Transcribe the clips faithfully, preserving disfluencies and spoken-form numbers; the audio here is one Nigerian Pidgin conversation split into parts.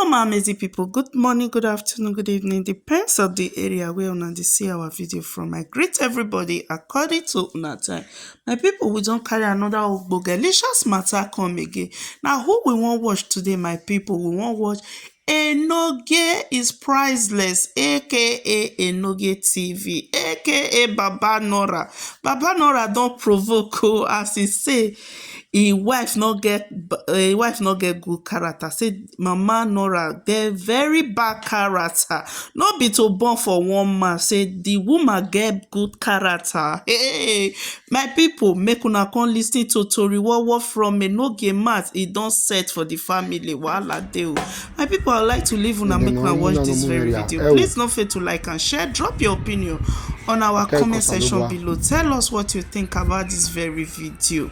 Hello, my amazing people. Good morning, good afternoon, good evening. Depends on the area where una dey see our video from. I greet everybody according to una time. My people, we don carry another ogbogelicious matter come again. Now, who we wan watch today, my people? We wan watch Enoge is Priceless, A K A Enoge T V, A K A Baba Nora. Baba Nora don provoke o, as he say, him wife no get b- him wife no get good character. Say Mama Nora get very bad character. No be to born for one man. Say the woman get good character. Hey, my people, make una come listen to tori wowo from Enoge mouth. E don set for the family. Wahala dey o. My people, I would like to leave una, make una watch this very video. Please no fail to like and share. Drop your opinion on our comment section below. Tell us what you think about this very video.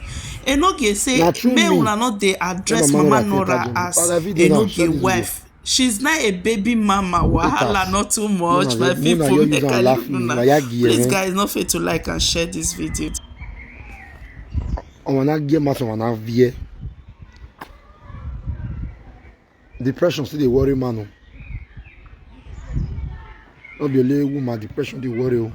Enoge say, make una no dey address Mama Nora as Enoge wife. She's not a baby mama. Wahala not too much, my people. Make I leave una. Please, guys, no fail to like and share this video. Ọmọ na gie maso, ọmọ na vie. Depression still dey worry man o. No be only woman depression dey worry o.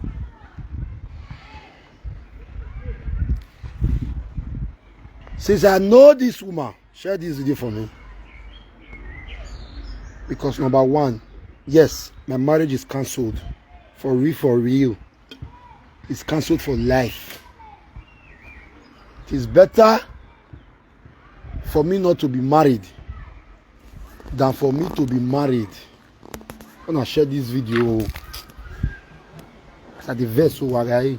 Since I know this woman, share this video for me. Because number one, yes, my marriage is cancelled. For real, for real. It's cancelled for life. It is better for me not to be married than for me to be married. Una share this video. As I dey vex o, wagai.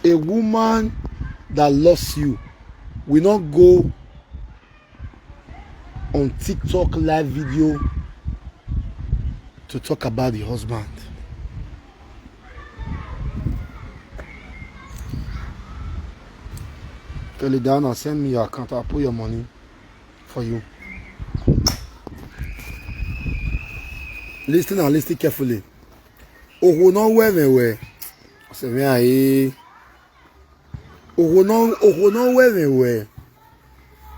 A woman that loves you will not go on TikTok live video to talk about the husband. Kelly Diana, send me your account. I'll put your money for you. Listen and listen carefully. Oho no wewe we. Se me aye. Oho no, oho no wewe we.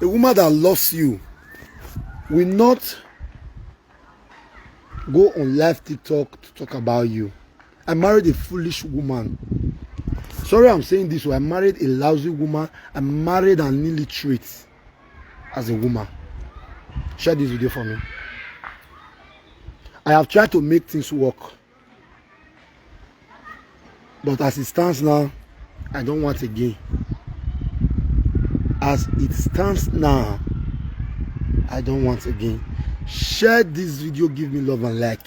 A woman that loves you will not go on live TikTok to talk about you. I married a foolish woman. Sorry, I'm saying this way. I married a lousy woman. I married an illiterate as a woman. Share this video for me. I have tried to make things work. But as it stands now, I don't want again. As it stands now, I don't want again. Share this video, give me love and like.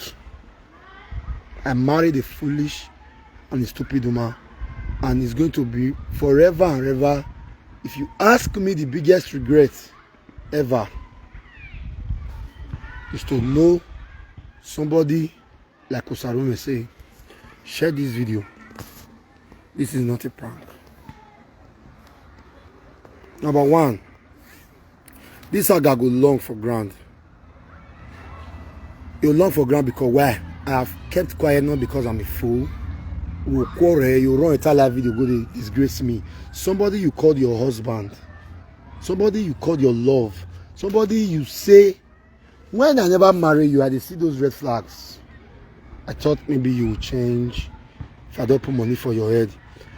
I married a foolish and a stupid woman, and it's going to be forever and ever. If you ask me, the biggest regret ever is to know somebody like Osarume say, share this video. This is not a prank. Number one, this saga go long for ground. You long for ground because why? I have kept quiet not because I'm a fool. You quarrel, you run entire live video, go dey disgrace me. Somebody you called your husband, somebody you called your love, somebody you say, when I never marry you, I dey see those red flags. I thought maybe you will change. If I don't put money for your head,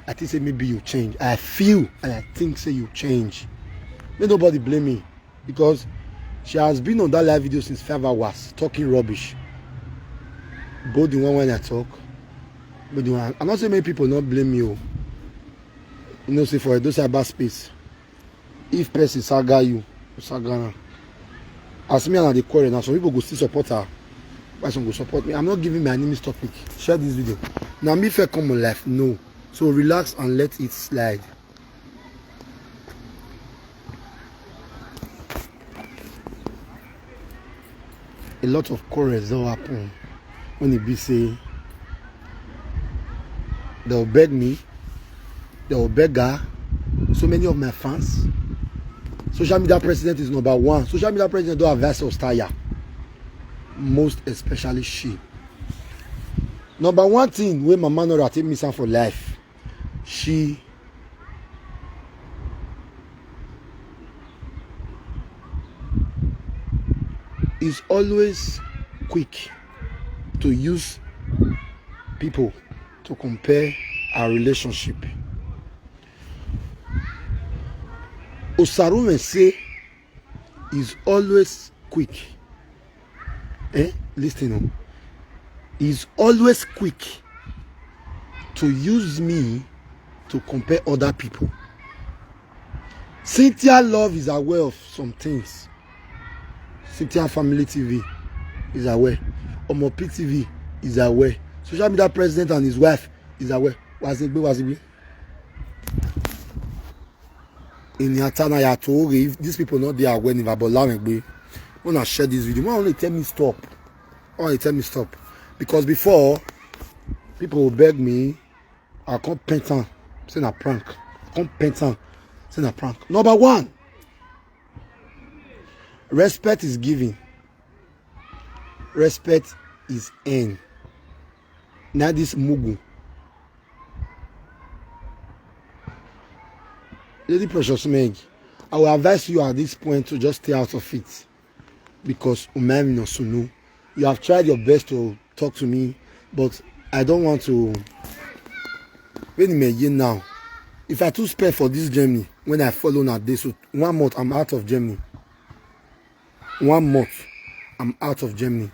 I think say maybe you change. I feel and I think say you change. May nobody blame me because she has been on that live video since five hours talking rubbish. Both the one when I talk, but the one I not say many people not blame you. You know, say for those cyber space, if person saga you, you saga am. As me and I dey quarrel now, some people go still support her. Why some go support me? I'm not giving my enemies topic. Share this video. Now me fair come on life, no. So relax and let it slide. A lot of quarrels don happen when e be say dem go beg me, dem go beg her. So many of my fans. Social media president is number one. Social media president don advise us tire, most especially she. Number one thing wey Mama Nora take miss am for life, she Is always quick to use people to compare our relationship. Osarume say is always quick. Eh? Listen, oh. Is always quick to use me to compare other people. Cynthia Love is aware of some things. Cynthia Family T V is aware. Omo P T V is aware. Social media president and his wife is aware. Wazigbe, Wazigbe. In Yatana Yato, if these people not there when if about Lamegbe, when I share this video, why only tell me stop? Why only tell me stop? Because before, people will beg me, I can't paint on, say na prank. I can't paint on, say na prank. Number one, respect is giving. Respect is earned. Now this mugu. Lady Precious Meg, I will advise you at this point to just stay out of it because Umemi no Sunu. You have tried your best to talk to me, but I don't want to. When you may now, if I too spend for this Germany, when I follow now this one month, I'm out of Germany. One month, I'm out of Germany.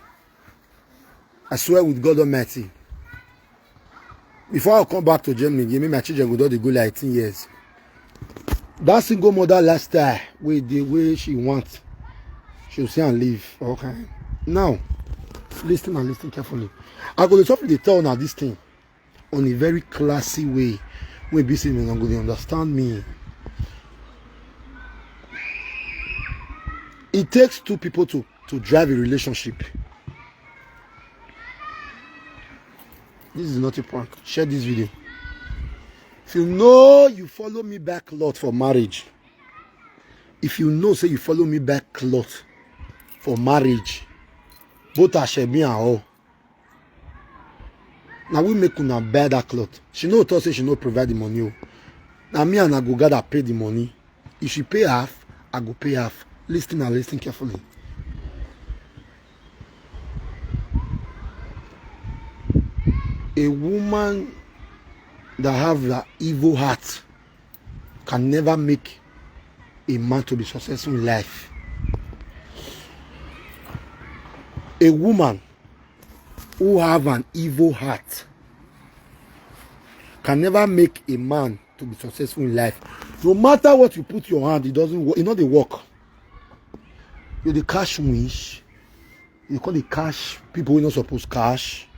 I swear with God Almighty. Before I come back to Germany, give me my children go do the go like eighteen years. That single mother lifestyle wey the way she want, she'll say and leave. Okay. Now, listen and listen carefully. I go to talk with the tell now this thing on a very classy way. Wey be say una go dey understand me. It takes two people to to drive a relationship. This is not a prank. Share this video. If you know you follow me back lot for marriage, if you know say you follow me back lot for marriage, both Ashemi and all. Now we make una buy that cloth. She no talk say she no provide the money. Oh. Now me and I go gather pay the money. If she pay half, I go pay half. Listen and listen carefully. A woman that have the evil heart can never make a man to be successful in life. A woman who have an evil heart can never make a man to be successful in life. No matter what you put your hand, it doesn't work. It not dey work. You dey cash wish. You call the cash people who not supposed cash.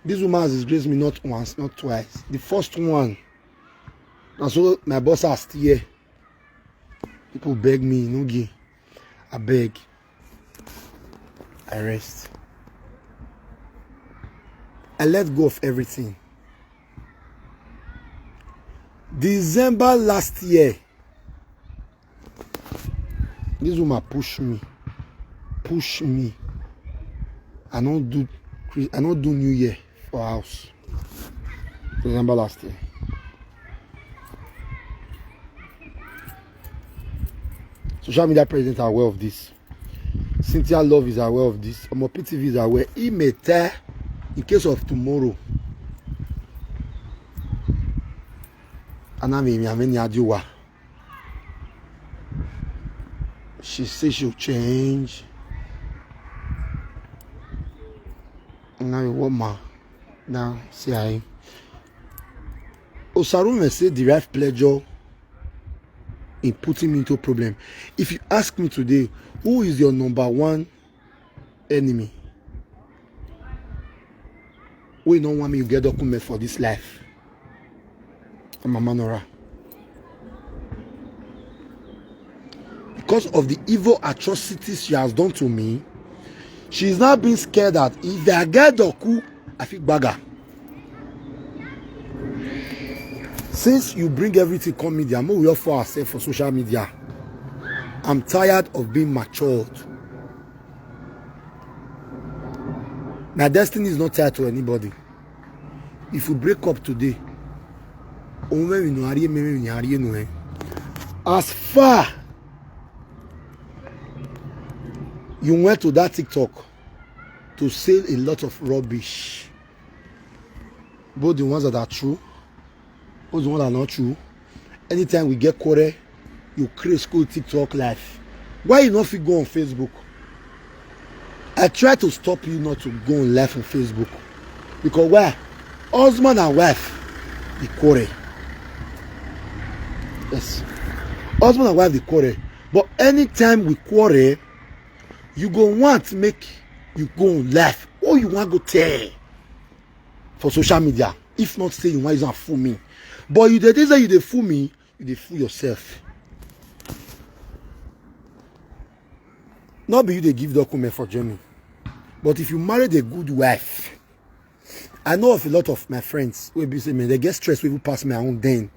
This woman has disgraced me not once, not twice. The first one, and so my boss asked here. People beg me, no give. I beg. I rest. I let go of everything. December last year, this woman push me, push me. I don't do, Chris- I don't do New Year for house. December last year. Social media presidents are aware of this. Cynthia Love is aware of this. Omo P T V is aware. He may tell in case of tomorrow. Anami Miameni Adiwa. She say she'll change. Now you want ma now C I A. Osarume say derive pleasure in putting me into problem. If you ask me today, who is your number one enemy? We no want me you get document for this life. I'm a manora. Because of the evil atrocities she has done to me, she is now being scared that if I get Doku, I fit gbaga. Since you bring everything come media, I'm all for ourselves for social media. I'm tired of being matured. My destiny is not tied to anybody. If we break up today, only we know, eh? As far You went to that TikTok to say a lot of rubbish, both the ones that are true, both the ones that are not true. Anytime we get quarrel, you create school TikTok live. Why you not fit go on Facebook? I try to stop you not to go on live on Facebook, because why? Husband and wife, they quarrel. Yes, husband and wife, they quarrel. But anytime we quarrel, you go want make you go on live. What you want go tell for social media? If not say you want use am fool me, but you dey think say you dey fool me, you dey fool yourself. Not be you dey give document for Germany, but if you married a good wife, I know of a lot of my friends wey be say, man, they get stress wey even pass my own then.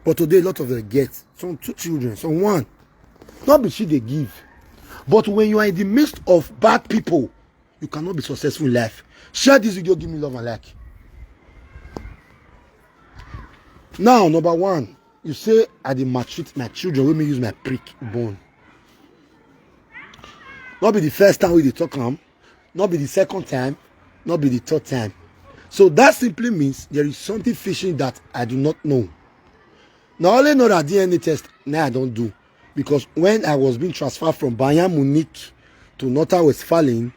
But today, a lot of them get some two children, some one. Not be she dey give, but when you are in the midst of bad people, you cannot be successful in life. Share this video, give me love and like. Now, number one, you say I dey maltreat my children wey me use my prick born. Not be the first time we dey talk am, not be the second time, not be the third time. So that simply means there is something fishing that I do not know. Now, only know that D N A test now I don't do, because when I was being transferred from Bayern Munich to North Westfalen,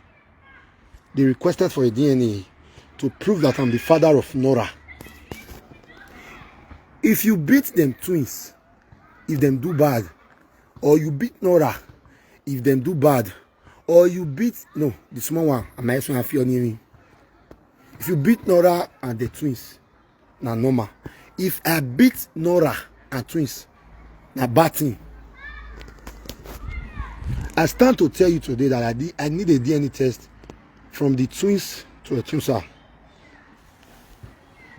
they requested for a D N A to prove that I'm the father of Nora. If you beat them twins, if them do bad, or you beat Nora, if them do bad, or you beat, no, the small one, I'm not sure if you're near me. If you beat Nora and the twins, na normal. If I beat Nora and twins, na bad thing. I stand to tell you today that I, did, I need a D N A test from the twins to a twinser.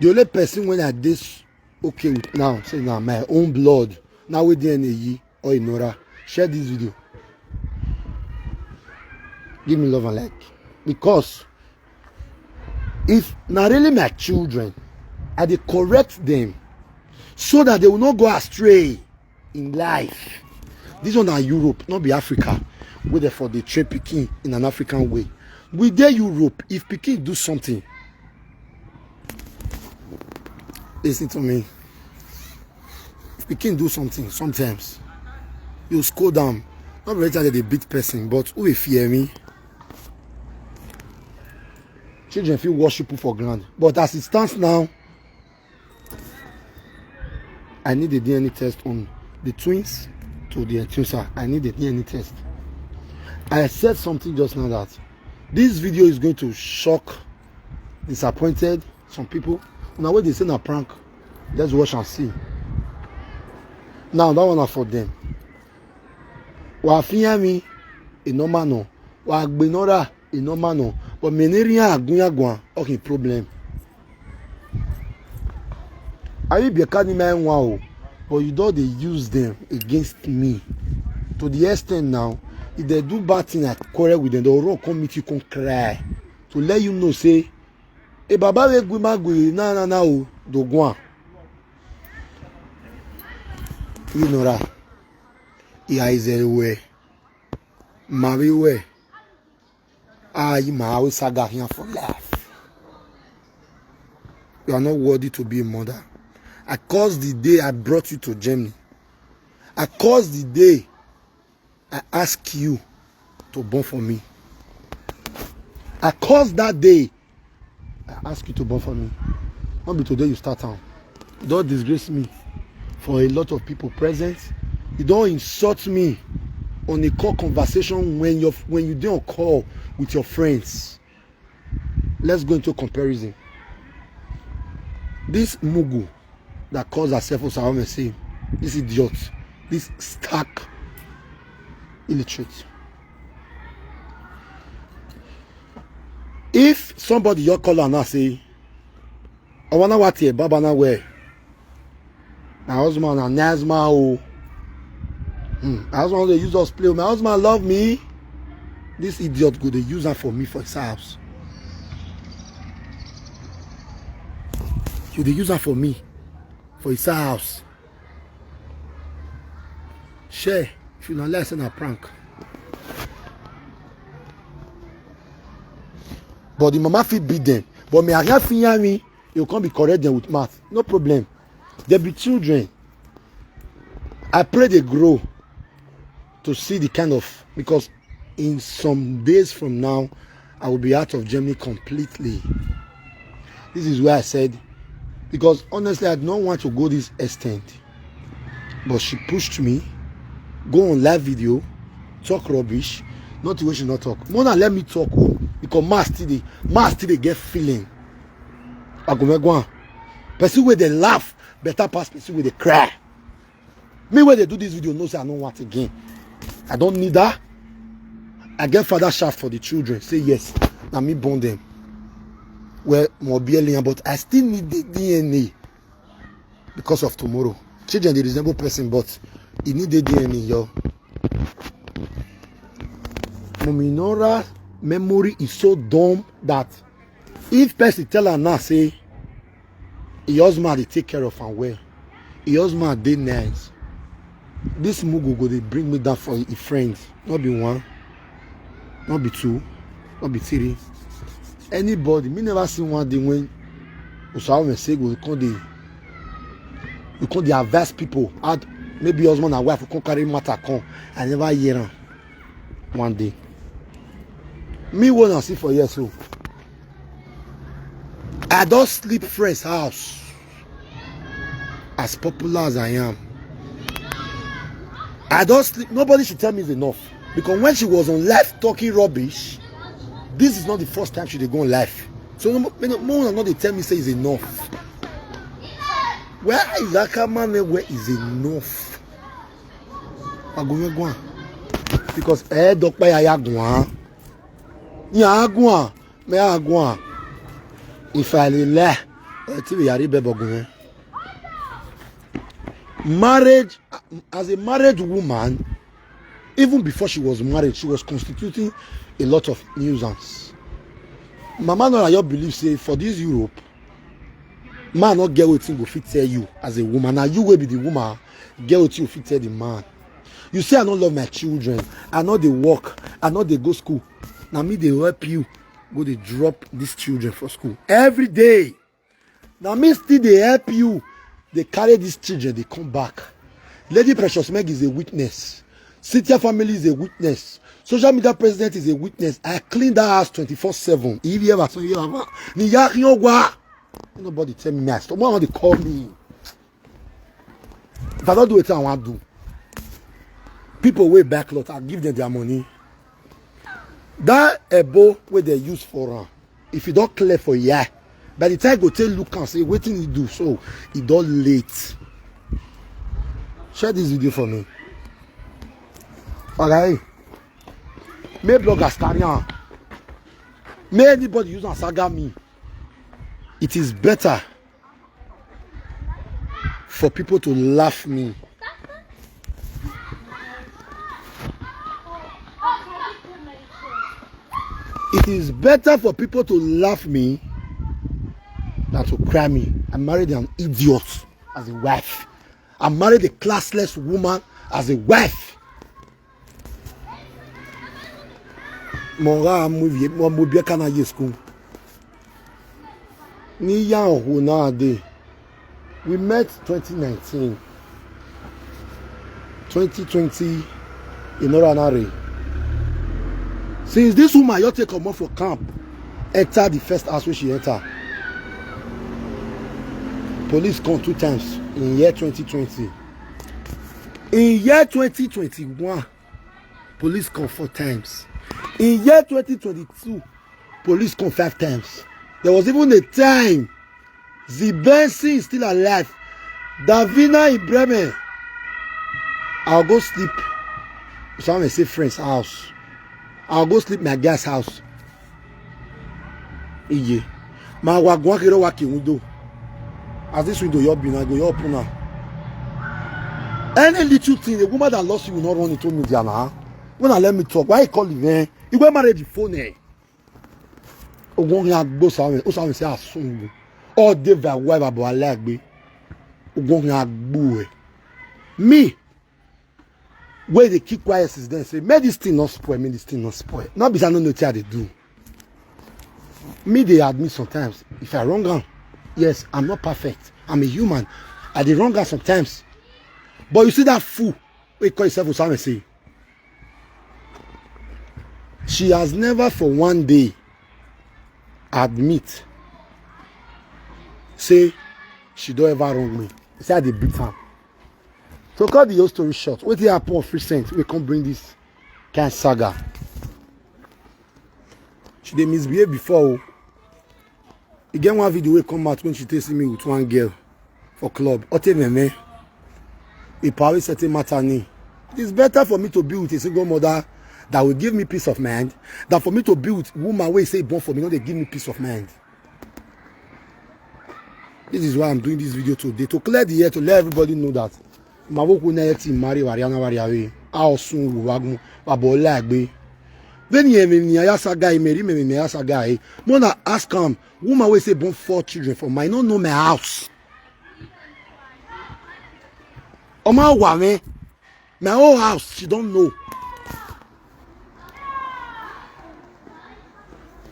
The only person when I this okay with now, say now my own blood, now with D N A ye or Inora, share this video. Give me love and like. Because if not really my children, I dey correct them so that they will not go astray in life. This one na Europe, not be Africa. Where therefore they train pikin in an African way. We dey Europe, if pikin do something, listen to me. If pikin do something, sometimes you scold am. Not be every time they dey beat person, but who if hear me? Children feel worship for ground. But as it stands now, I need a D N A test on the twins to the twinser. I need a D N A test. I said something just now that this video is going to shock, disappointed some people. Now what they say na prank. Let's watch and see. Now that one are for them. Wa fiya mi, e normal no. Wa gbe nora, e normal no. But menerian agunyagwan, okay, problem. Are you becoming my one? But you don't dey use them against me. To the extent now, if they do bad thing, I quarrel with them, they will run come meet you, come cry. To let you know, say, e baba we gwe ma gwe na na na o, do gwan. You know that. Iya is everywhere. Mari we. Ah, you my always saga here for life. You are not worthy to be a mother. I caused the day I brought you to Germany. I caused the day I ask you to born for me. I caused that day I ask you to born for me. Not be today you start am. You don't disgrace me for a lot of people present. You don't insult me on a call conversation when you when you dey on call with your friends. Let's go into comparison. This mugu that calls herself Osawame say, this idiot, this stark illiterate. If somebody your call and I say, I wanna what here, Baba na where? My husband and Nazma oh. Hmm. My husband they use us play. My husband love me. This idiot go they use her for me for his house. You they use her for me for his house. Share if you don't listen a prank. But the mama fit beat them. But me, I can't fit hear me. You can't be correct them with math. No problem. They be children. I pray they grow to see the kind of, because in some days from now, I will be out of Germany completely. This is where I said, because honestly, I don't want to go this extent. But she pushed me, go on live video, talk rubbish, not the way she not talk. Mona, let me talk, oh, because mass today, mass today get feeling. I go make one. Person where they laugh, better pass person where they cry. Me where they do this video, no say I don't want again. I don't need that. I get father shaft for the children. Say yes, now me born them. Well, more B L E, but I still need the D N A because of tomorrow. Children, they resemble person, but you need the D N A, yo. Muminora memory is so dumb that if person tell her now, say, your husband, they take care of her well. Your husband, they nice. This mugu go, they bring me down for your friends. Not be one, not be two, not be three. Anybody, me never see one day when Osawa say go come dey, you come dey advise people. Add maybe husband and wife come carry matter come. I never hear am one day. Me when I see for years so. I don't sleep friends house. As popular as I am, I don't sleep. Nobody should tell me it's enough. Because when she was on live talking rubbish, this is not the first time she dey go on live. So no, no, no one not dey tell me say it's enough. Where is that kind man? Where is enough? I go, go on. Because eh, dog by ya go on. Ya go on. Me I go on. If I dey lie, eh, ti we yari be bogun. Marriage, as a married woman, even before she was married, she was constituting a lot of nuisance. Mama Nora, you believe say for this Europe, man not get wetin go fit tell you as a woman. Now you will be the woman, get wetin you fit tell the man. You say I don't love my children, I know they work, I know they go school. Now me they help you go they drop these children for school every day. Now me still they help you. They carry these children, they come back. Lady Precious Meg is a witness. Cynthia family is a witness. Social media president is a witness. I clean that house twenty-four seven. If you ever saw you ever, ni ya ki o wa. Nobody tell me I stop. Why they call me? If I don't do it, I want do. People way back lot, I give them their money. That ebo where they use for run. If you don't clear for yeah, by the time go tell look and say waiting you do so, it don't late. Share this video for me. Alright. May bloggers carry on. May anybody use and saga me. It is better for people to laugh me. It is better for people to laugh me than to cry me. I married an idiot as a wife. I married a classless woman as a wife. Mo ra mo vie mo mo bi kana ye school. Ni ya ho na de. We met twenty nineteen. Twenty twenty in Oranare. Since this woman you take comot for camp, enter the first house where she enter. Police come two times in year twenty twenty. In year twenty twenty-one, police come four times. In year twenty twenty-two, police come five times. There was even a time the Benson is still alive. Davina in Bremen. I'll go sleep. Some may say friend's house. I'll go sleep my guy's house. Iye. My wagwa kiro waki window. As this window you be now, go you open now. Any little thing, the woman that lost you will not run into media now. When I let me talk, why you call it, eh? You go marriage phone, eh? Ogun ya gbo sawe, o sawe say asungu. All day by wife abo alagbe. Ogun ya gbo e. Me, where they keep quiet since then, say, make this thing not spoil, make this thing not spoil. Not because I don't know what they do. Me dey admit sometimes if I wrong am. Yes, I'm not perfect. I'm a human. I dey wrong am sometimes. But you see that fool wey call himself Osame say, she has never for one day admit say she don ever wrong me. Say I dey beat am. So cut the whole story short, wetin happen of recent wey come bring this kind saga? She dey misbehave before o. E get one video wey come out when she take see me with one girl for club. Ote meme. E power certain matter ni. It's better for me to be with a single mother that will give me peace of mind than for me to be with woman wey say born for me, no dey give me peace of mind. This is why I'm doing this video today, to clear the air, to let everybody know that Mavoko na eti mari wariana wariawe. Aosun wuwagun babola agbe. Then ye me ni aya saga e, me ri me me aya saga e. Mona ask am, woman wey say born four children for mine, no know my house. Oma wa me, my whole house, she don't know.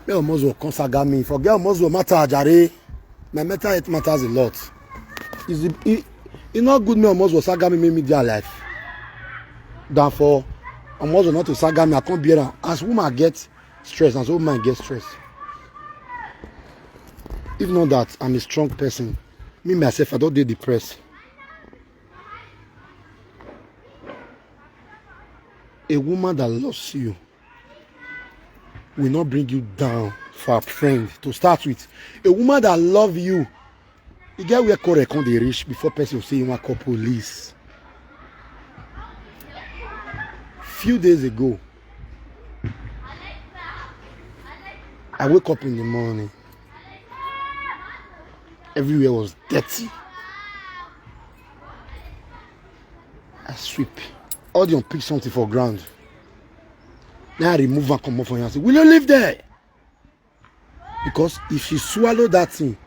Girl must come saga me. For girl must matter, jare. My mental health matters a lot. Is it, it, it not good me almost was saga me, make me their life. Than for almost not to saga me, I can't bear am. As woman get stress, as woman get stress. If not that, I'm a strong person. Me myself, I don't dey depressed. A woman that loves you will not bring you down for a friend to start with. A woman that love you, you get where quarrel come dey reach before person say you wan call police. Few days ago, I wake up in the morning. Everywhere was dirty. I sweep. All the unpick something for ground. Now I remove and come off and say, "Will you live there?" Because if she swallow that thing,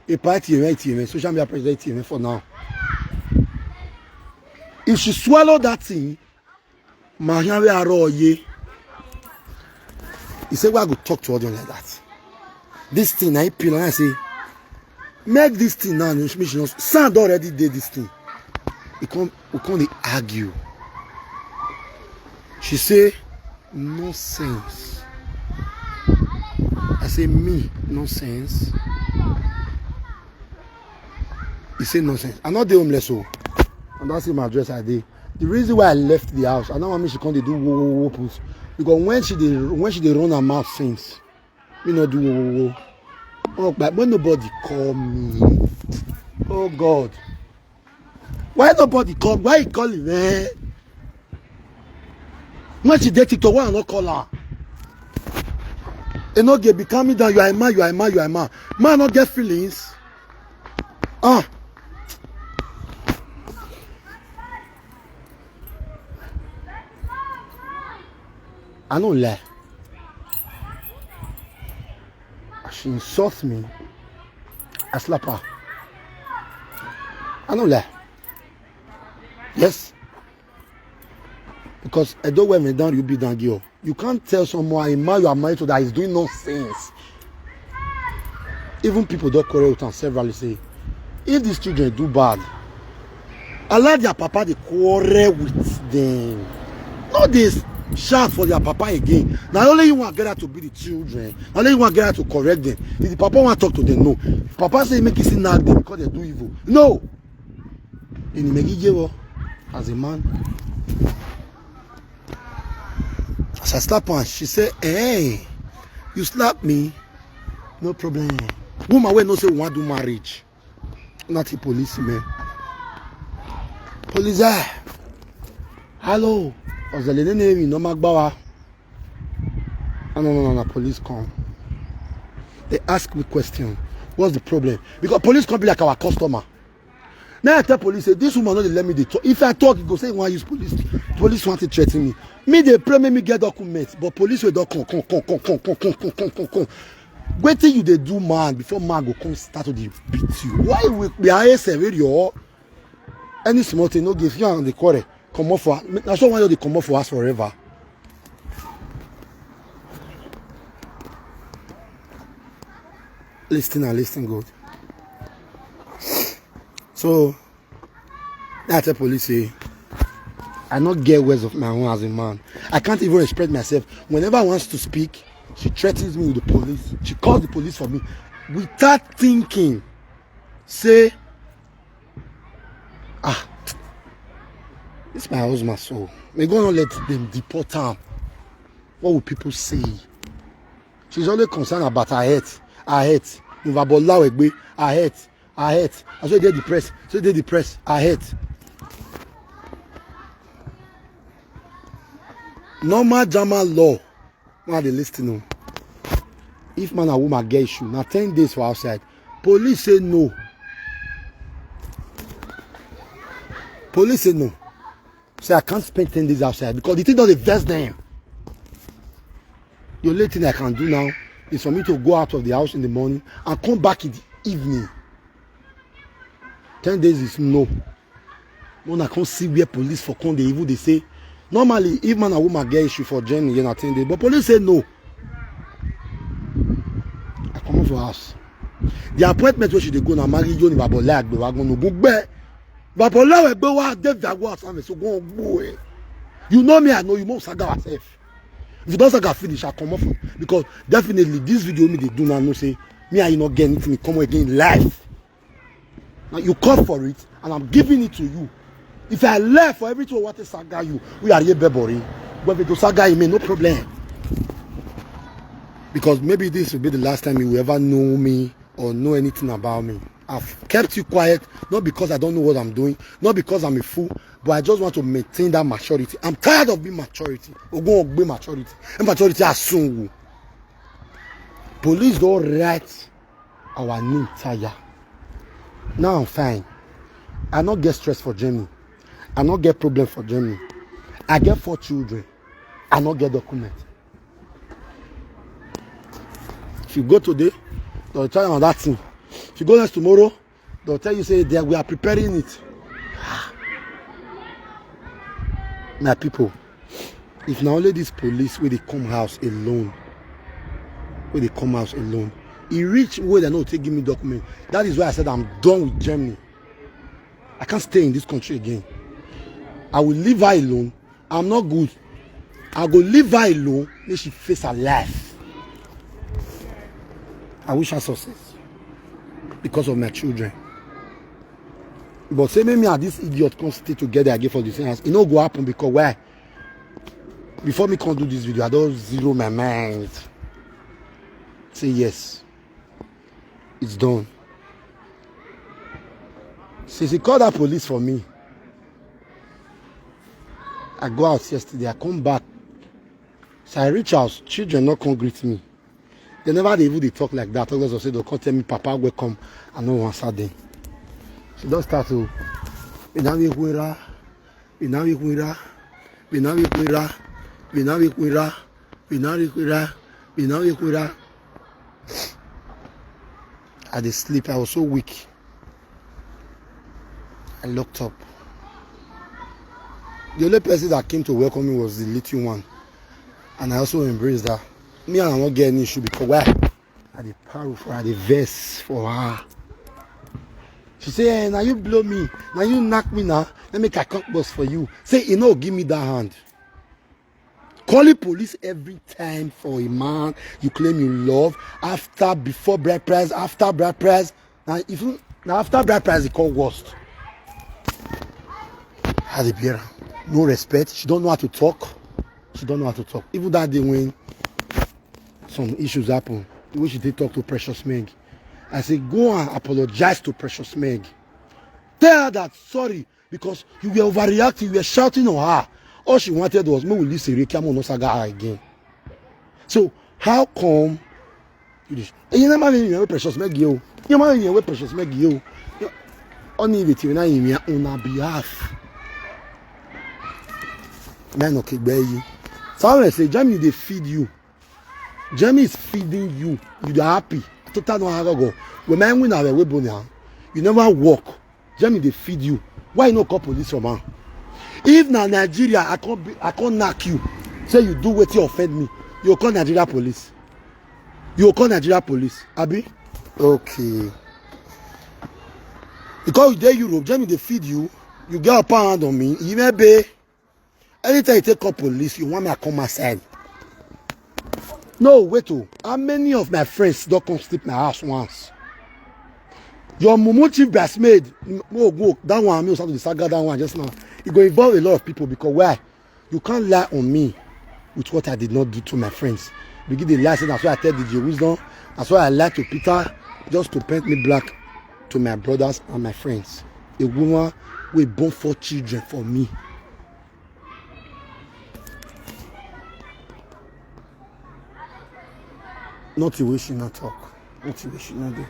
a party event, event, social media president event for now. If she swallow that thing, Marianne Aroye, he said, "Why I go talk to her like that?" This thing, I peel and I say, "Make this thing now, no, she, she not, sand already did this thing." He come, we come dey argue. She say, "Nonsense." I say, "Me, nonsense?" He say, "Nonsense. I not dey homeless, so." And that's in my address I dey. The reason why I left the house, I don't want me she come dey do wo, wo, wo, put. Because when she dey, when she dey run her mouth since, me not do wo, wo, wo. Oh, but when nobody call me, oh God, why nobody call? Why you calling, man? When she dey TikTok, why I not call her? E no get be calm me down. You are a man, you are a man, you are a man. Man not get feelings. Ah. I no lie. As she insult me, I slap her. I no lie. Yes. Because I don't wear me down, you be down, girl. You can't tell someone, a man you are married to, that is doing nonsense. Even people don't quarrel with am severally say, if these children do bad, allow their papa dey quarrel with them. No dey shout for their papa again. Na only you wan get out to be the children. Na only you wan get out to correct them. If the papa wan talk to them, no. If papa say make you still nag them because they do evil, no. Eni megi jewo as a man. As I slap her, she say, "Hey, you slap me? No problem." Woman wey know say we wan do marriage. Not a police man. Police, ah, hello. Ozele ne name no magbawa. Ah, no, no, no, no, police come. They ask me question. What's the problem? Because police come be like our customer. Now I tell police, say, "This woman no dey let me dey talk. If I talk, he go say he wan use police. Police want to threaten me." Me dey pray make me get documents, but police wey don come, come, come, come, come, come, come, come, come, come, come, come. Wetin you dey do man before man go come start to dey beat you? Why we be I S F wey your any small thing no give you and dey quarrel? Comot for, na so one year dey comot for house forever. Listen and listen good. So I tell police say I not get words of my own as a man. I can't even express myself. Whenever I wants to speak, she threatens me with the police. She calls the police for me without thinking. Say, ah, this my husband, so may God not let them deport her. What will people say? She's only concerned about her health. Her health. Nuvabola Egbe, her health. Her health. I said they depressed. So they depressed. Her health. Normal German law. Now they listen. Oh. If man and woman get issue, now ten days for outside. Police say no. Police say no. Say I can't spend ten days outside because the thing doesn't vex them. The only thing I can do now is for me to go out of the house in the morning and come back in the evening. Ten days is no. When I can't see where police for come, they even they say, normally, if man and woman get issue for journey, you know, ten days. But police say no. I come for house. The appointment where should they go now? Marry you, Babola, Agbewagun, no go back. Babola, Agbewa, David, Agwa, Sam, so go on, boy. You know me, I know you, must saga yourself. If you don't saga finish, I come off because definitely this video me they do now, no say me, I not get anything, come again life. Now you call for it, and I'm giving it to you. If I left for everything, what is saga you? We are here, Bebori. But if you saga me, no problem. Because maybe this will be the last time you will ever know me or know anything about me. I've kept you quiet, not because I don't know what I'm doing, not because I'm a fool, but I just want to maintain that maturity. I'm tired of being maturity. Ogun Ogbe maturity. And maturity as soon. Police don't write our name tire. Now I'm fine. I not get stress for Germany. I not get problem for Germany. I get four children. I not get document. If you go today, they'll tell you on that thing. If you go next tomorrow, they'll tell you say they we are preparing it. My people, if now only this police where they come house alone, where they come house alone, he reach where they no take give me document. That is why I said I'm done with Germany. I can't stay in this country again. I will leave her alone. I'm not good. I go leave her alone. Make she face her life. I wish her success because of my children. But say me, me and this idiot come stay together again for the same house. It no go happen because why? Before me come do this video, I don't zero my mind. Say yes. It's done. Since he called that police for me, I go out yesterday, I come back. So I reach house, children not come greet me. They never dey even dey talk like that. Others will say they'll come tell me, Papa, welcome. I no answer them. She don't start to Binawi Kwira, Binawi Kwira, Binawi Kwira, Binawi Kwira, Binawi Kwira, Binawi Kwira. I dey sleep. I was so weak. I locked up. The only person that came to welcome me was the little one. And I also embraced her. Me and I won't get any issue because why? I dey power for her, I dey vex for her. She say, eh, now you blow me, now you knock me now. Let me cock boss for you. Say, you know, give me that hand. Calling police every time for a man you claim you love. After, before bride price, after bride price. Now, if you now after bride price, they call worst. How they bear her. No respect. She don't know how to talk. She don't know how to talk. Even that day when some issues happen, the way she did talk to Precious Meg, I say, go and apologize to Precious Meg. Tell her that sorry because you were overreacting, you were shouting on her. All she wanted was me will leave Siri Kiamo no saga her again. So how come you this? You never mean you Precious Meg you. You never mean you Precious Meg you. Only with you now in your own behalf. Man, okay, baby. So I say, Jamie, they feed you. Jamie is feeding you. You are happy. Total no harago. When my win our way bonya, you never work. Jamie, they feed you. Why you no call police for man? If na Nigeria, I can't be, I can't knock you. Say you do what you offend me. You call Nigeria police. You call Nigeria police. Abi? Okay. Because you dey Europe, Germany dey feed you. You get upper hand on me. You may be. Anytime you take up police, you want me to come outside. No, wait oh. How many of my friends don't come sleep my house once? Your mumu chief best maid, oh, go that one, me also the saga that one just now. It go involve a lot of people because why? You can't lie on me with what I did not do to my friends. Begin the lie, say that's why I tell the Jew wisdom. That's why I lie to Peter just to paint me black to my brothers and my friends. A woman will born four children for me. Nothing wey she no talk. Nothing wey she no do.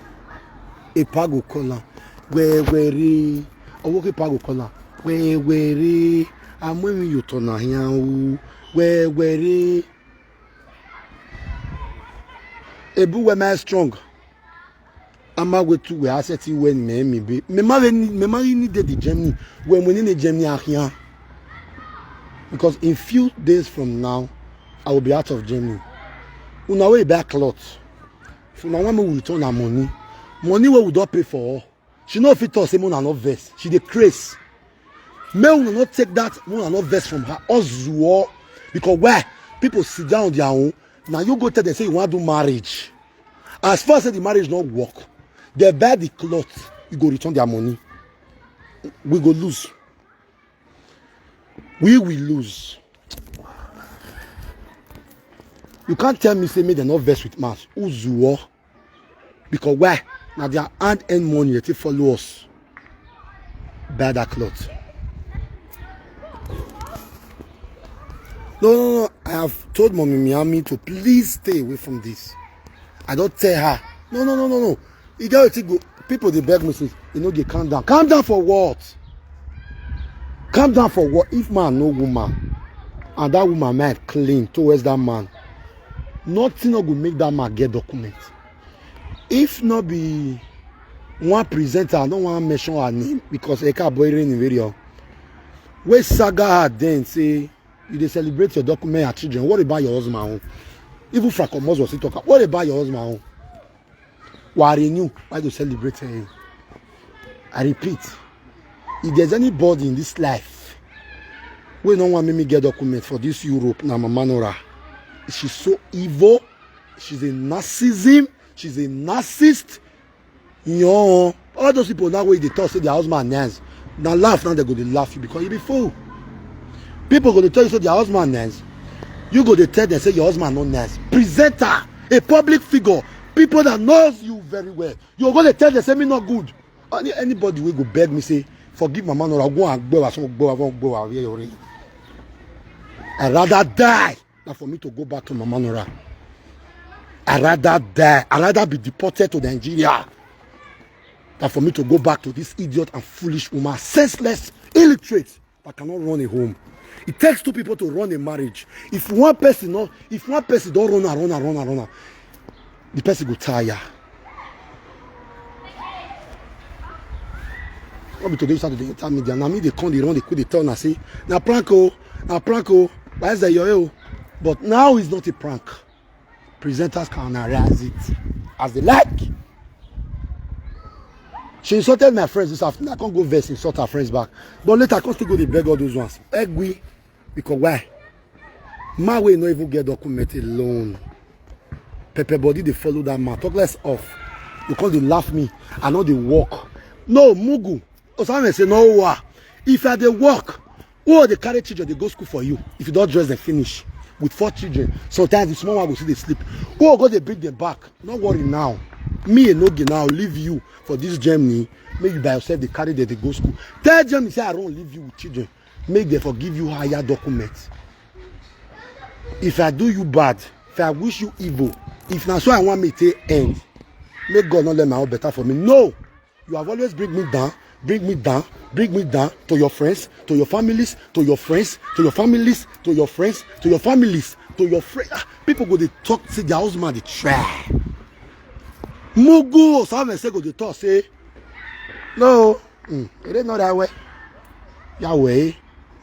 Epa go call am. Where where eh? Owo ke pa go call am. Where where eh? I'm when you turn here. Where where eh? Ebu where my strong. Ama wetu we asset when me me be. Me ma we ni me ma ni dey the Germany. When we ni Germany ahia. Because in few days from now, I will be out of Germany. Una wey buy cloth. So now when we return our money, money wey we don pay for. She no fit talk say una no vex. She dey craze. May una not take that una no vex from her. Ozuo. Because why? People sit down their own. Now you go tell them say you want to do marriage. As far as the marriage not work, they buy the cloth, you go return their money. We go lose. We will lose. You can't tell me say me they not vex with mass. Uzuo. Because why? Now their hand and money they follow us. Buy that cloth. No, no, no. I have told Mommy Miami to please stay away from this. I don't tell her. No, no, no, no, no. You get to go. People they beg me say, you know, they calm down. Calm down for what? Calm down for what? If man no woman, and that woman might clean towards that man, nothing no go make that man get document. If not be one presenter, I don't want to mention her name because Eka Boyrin in video. Where saga her then say you dey celebrate your document and children. What about your husband own? Even Frank Omoz was talking. What about your husband own? Why renew? Why do celebrate her? I repeat, if there's anybody in this life where no one make me get document for this Europe, now Mama Nora. She's so evil. She's a narcissism. She's a narcissist. You know, all those people now where they talk say their husband nice. Now laugh now they go to laugh you because you be fool. People go to tell you say their husband nice. You go to tell them say your husband not nice. Presenter, a public figure, people that knows you very well. You go to tell them say me not good. Any, anybody will go beg me say forgive my man or I go and go as go and go away your ring. I rather die than for me to go back to Mama Nora. I rather die. I rather be deported to Nigeria than for me to go back to this idiot and foolish woman, senseless, illiterate, that cannot run a home. It takes two people to run a marriage. If one person not, if one person don't run and run and run and run, the person go tire. No be today you start to dey enter media. Na me dey come dey run dey quick dey tell una say na prank o, na prank o. Why is that your o? But now it's not a prank. Presenters can analyze it as they like. She insulted my friends this afternoon. I can't go vex insult her friends back. But later I can't still go dey beg all those ones. Egwi, because why? Man wey no even get document alone. Pepper body dey follow that man. Talk less of. You come dey laugh me. I know dey work. No, Mugu. Osame say no wa. If I dey work, who dey carry children dey go school for you? If you don't dress them finish with four children, sometimes the small one go see they sleep. Who go dey bring them back? No worry now. Me and Nogi now leave you for this Germany. Make you by yourself they carry them they go school. Tell Germany say I don't leave you with children. Make them forgive you higher documents. If I do you bad, if I wish you evil, if na so I want me to end, make God not let my own better for me. No, you have always bring me down, bring me down, bring me down to your friends, to your families, to your friends, to your families, to your friends, to your families, to your friends. Ah, people go they talk say their husband they try. Mugu, Osame say go they talk say no, mm, it ain't not that way. Yahweh,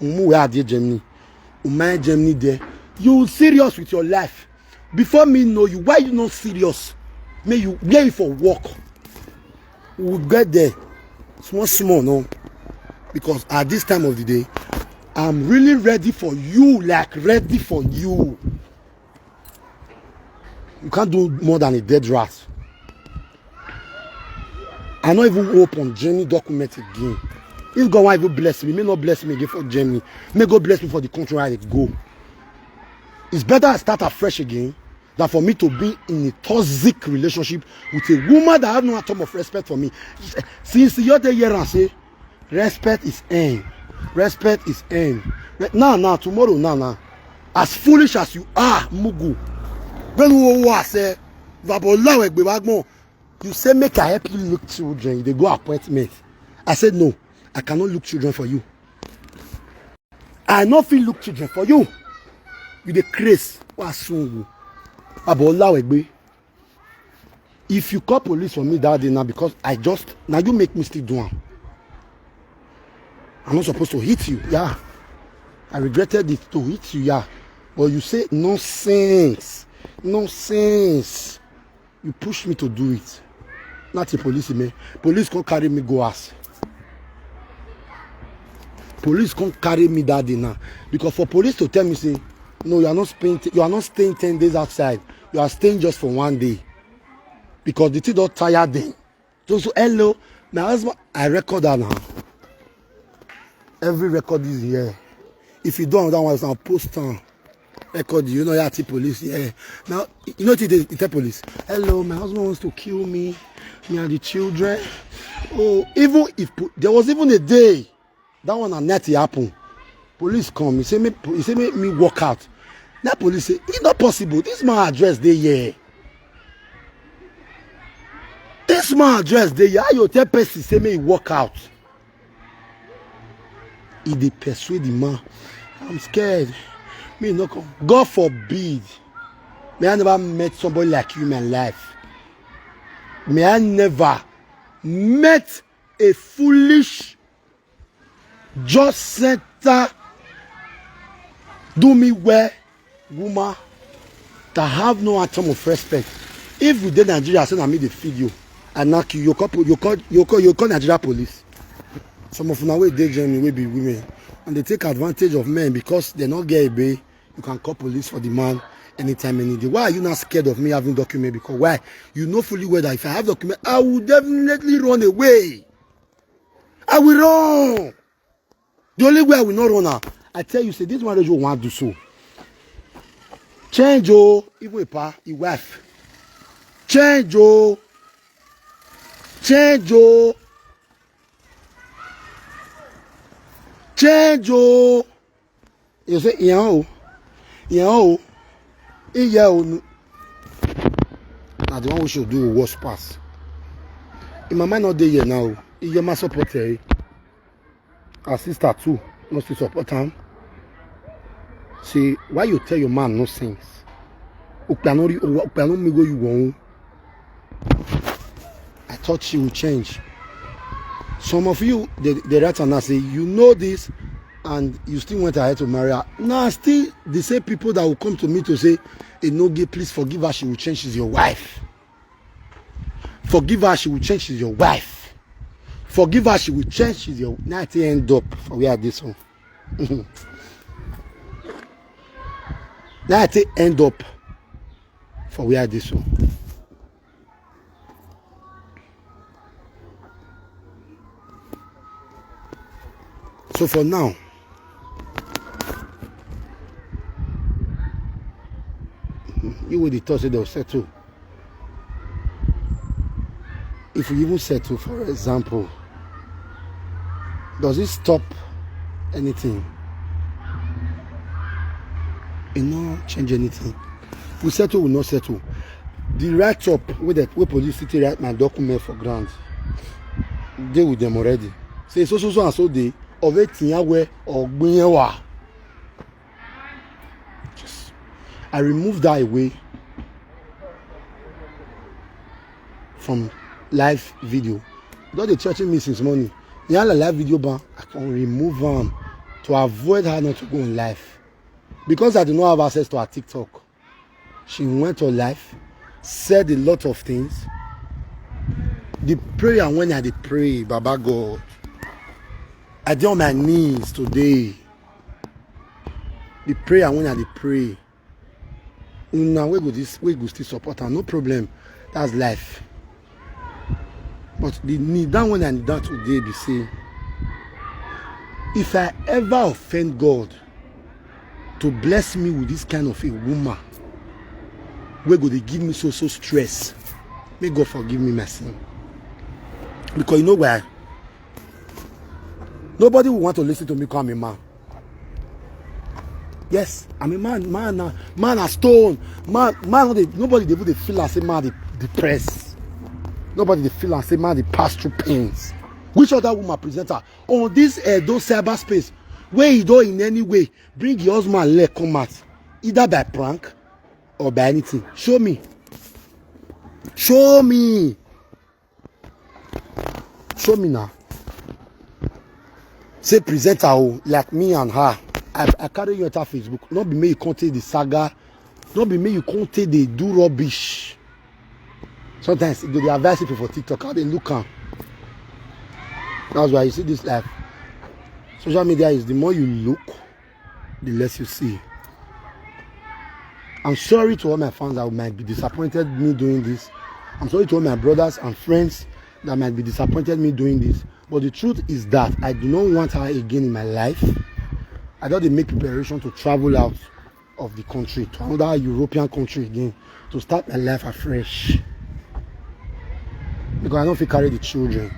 Umu where are they Germany? Umai Germany there. You serious with your life. Before me know you, why you not serious? May you where you for work. We will get there small small no, because at this time of the day, I'm really ready for you, like ready for you. You can't do more than a dead rat. I no even open Jenny document again. If God wan even bless me, may not bless me again for Jenny. May God bless me for the country where I dey go. It's better I start afresh again than for me to be in a toxic relationship with a woman that have no atom of respect for me. Since you dey here and say, respect is earned. Respect is earned. Re- Now, now, tomorrow, now, now. As foolish as you are, Mugu. When we were say, Vabolawe Gbewagbon, you say make I help you look children. You dey go appointment. I said no, I cannot look children for you. I no fit look children for you. You dey craze. Wasungu. Vabolawe Gbe. If you call police for me that day now, because I just now you make me still do am. I'm not supposed to hit you, yeah. I regretted it to hit you, yeah. But you say nonsense, nonsense. You push me to do it. Not a police, man. Police come carry me go house. Police come carry me that day now, because for police to tell me say, no, you are not spending, you are not staying ten days outside. You are staying just for one day, because the thing don tire them. So, so hello, my husband. I record that now. Every record is here. If you don't, that one is now post on record. You know, yeah, the police. Yeah. Now you know what they they tell police. Hello, my husband wants to kill me. Me and the children. Oh, even if po- there was even a day that one and that happen. Police come. He say me. He say make me walk out. That police say it's not possible. This man address dey here. This man address dey here. How you tell person say make he walk out? He dey persuade the man. I'm scared. Me no come. God forbid. May I never met somebody like you in my life. May I never met a foolish, just center, do me well woman that have no atom of respect. If you dey Nigeria, say na me dey feed you, I knock you. You call, po- you call, you call, you call Nigeria police. Some of una wey dey Germany wey be women, and they take advantage of men because they no get a bay. You can call police for the man anytime, any day. Why are you not scared of me having document? Because why? You know fully well that if I have document, I will definitely run away. I will run. The only way I will not run now, I tell you, say this marriage will want do so. Change, oh, even a pa, a wife. Change, oh, change, oh, change, oh. You say, yeah, oh, yeah, oh, yeah, oh. Now the one we should do worse pass. In my mind, not there here now. You my support, eh? Her sister too, no still support am. Say, why you tell your man no sense? Ukpanori, ukpanori go you won. I thought she would change. Some of you, they, they write and say, you know this, and you still went ahead to marry her. Now, still the same people that will come to me to say, Enoge, please forgive her, she will change, she's your wife. Forgive her, she will change, she's your wife. Forgive her, she will change, she's your. Now I take end up for where this one. Now I take end up for where this one. So for now, you will talk say they'll settle. If we even settle, for example, does it stop anything? It no change anything. We settle, we no settle. The write up with that, we police city write my document for grant. Dey with them already. Say so so so and so day of eighteen year where or gbinyewa. Just I remove that away from live video. Don't they threaten me since morning? Yeah, live video ban. I can remove them to avoid her not to go on live because I do not have access to her TikTok. She went on live. said a lot of things. The prayer when I dey pray, Baba God, I dey on my knees today. The prayer when I dey pray, una wey go this wey go still support am, no problem. That's life. But the kneel down when I kneel down today be say, if I ever offend God to bless me with this kind of a woman wey go dey give me so so stress, may God forgive me my sin. Because you know why? Nobody will want to listen to me call me man. Yes, I'm a man. Man na man na stone. Man man no dey nobody dey even dey feel am say man dey depressed. Nobody dey feel am say man dey pass through pains. Which other woman presenter on this Edo cyberspace wey e don in any way bring your husband leg come out, either by prank or by anything? Show me. Show me. Show me now. Say presenter o, like me and her. I, I carry you enter Facebook. No be me you come take the saga. No be me you come take dey do rubbish. Sometimes you go dey advise people for TikTok how they look am. That's why you see this life. Social media is the more you look, the less you see. I'm sorry to all my fans that might be disappointed me doing this. I'm sorry to all my brothers and friends that might be disappointed me doing this. But the truth is that I do not want her again in my life. I don dey make preparation to travel out of the country to another European country again to start my life afresh. Because I no fit carry the children.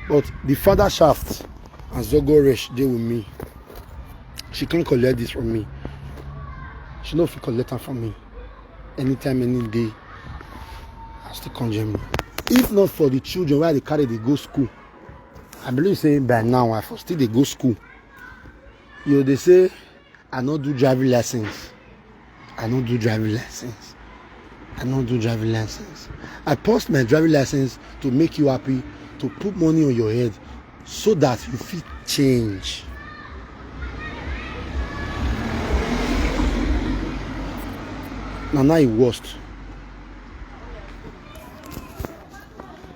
But the father shaft and Zogo Resh dey with me. She can't collect this from me. She no fit collect am from me. Anytime, any day, I still come Germany. If not for the children wey I dey carry dey go school, I believe say by now I for still dey go school. You dey say I no do driving license. I no do driving license. I no do driving license. I post my driving license to make you happy, to put money on your head, so that you fit change. Na now e worst.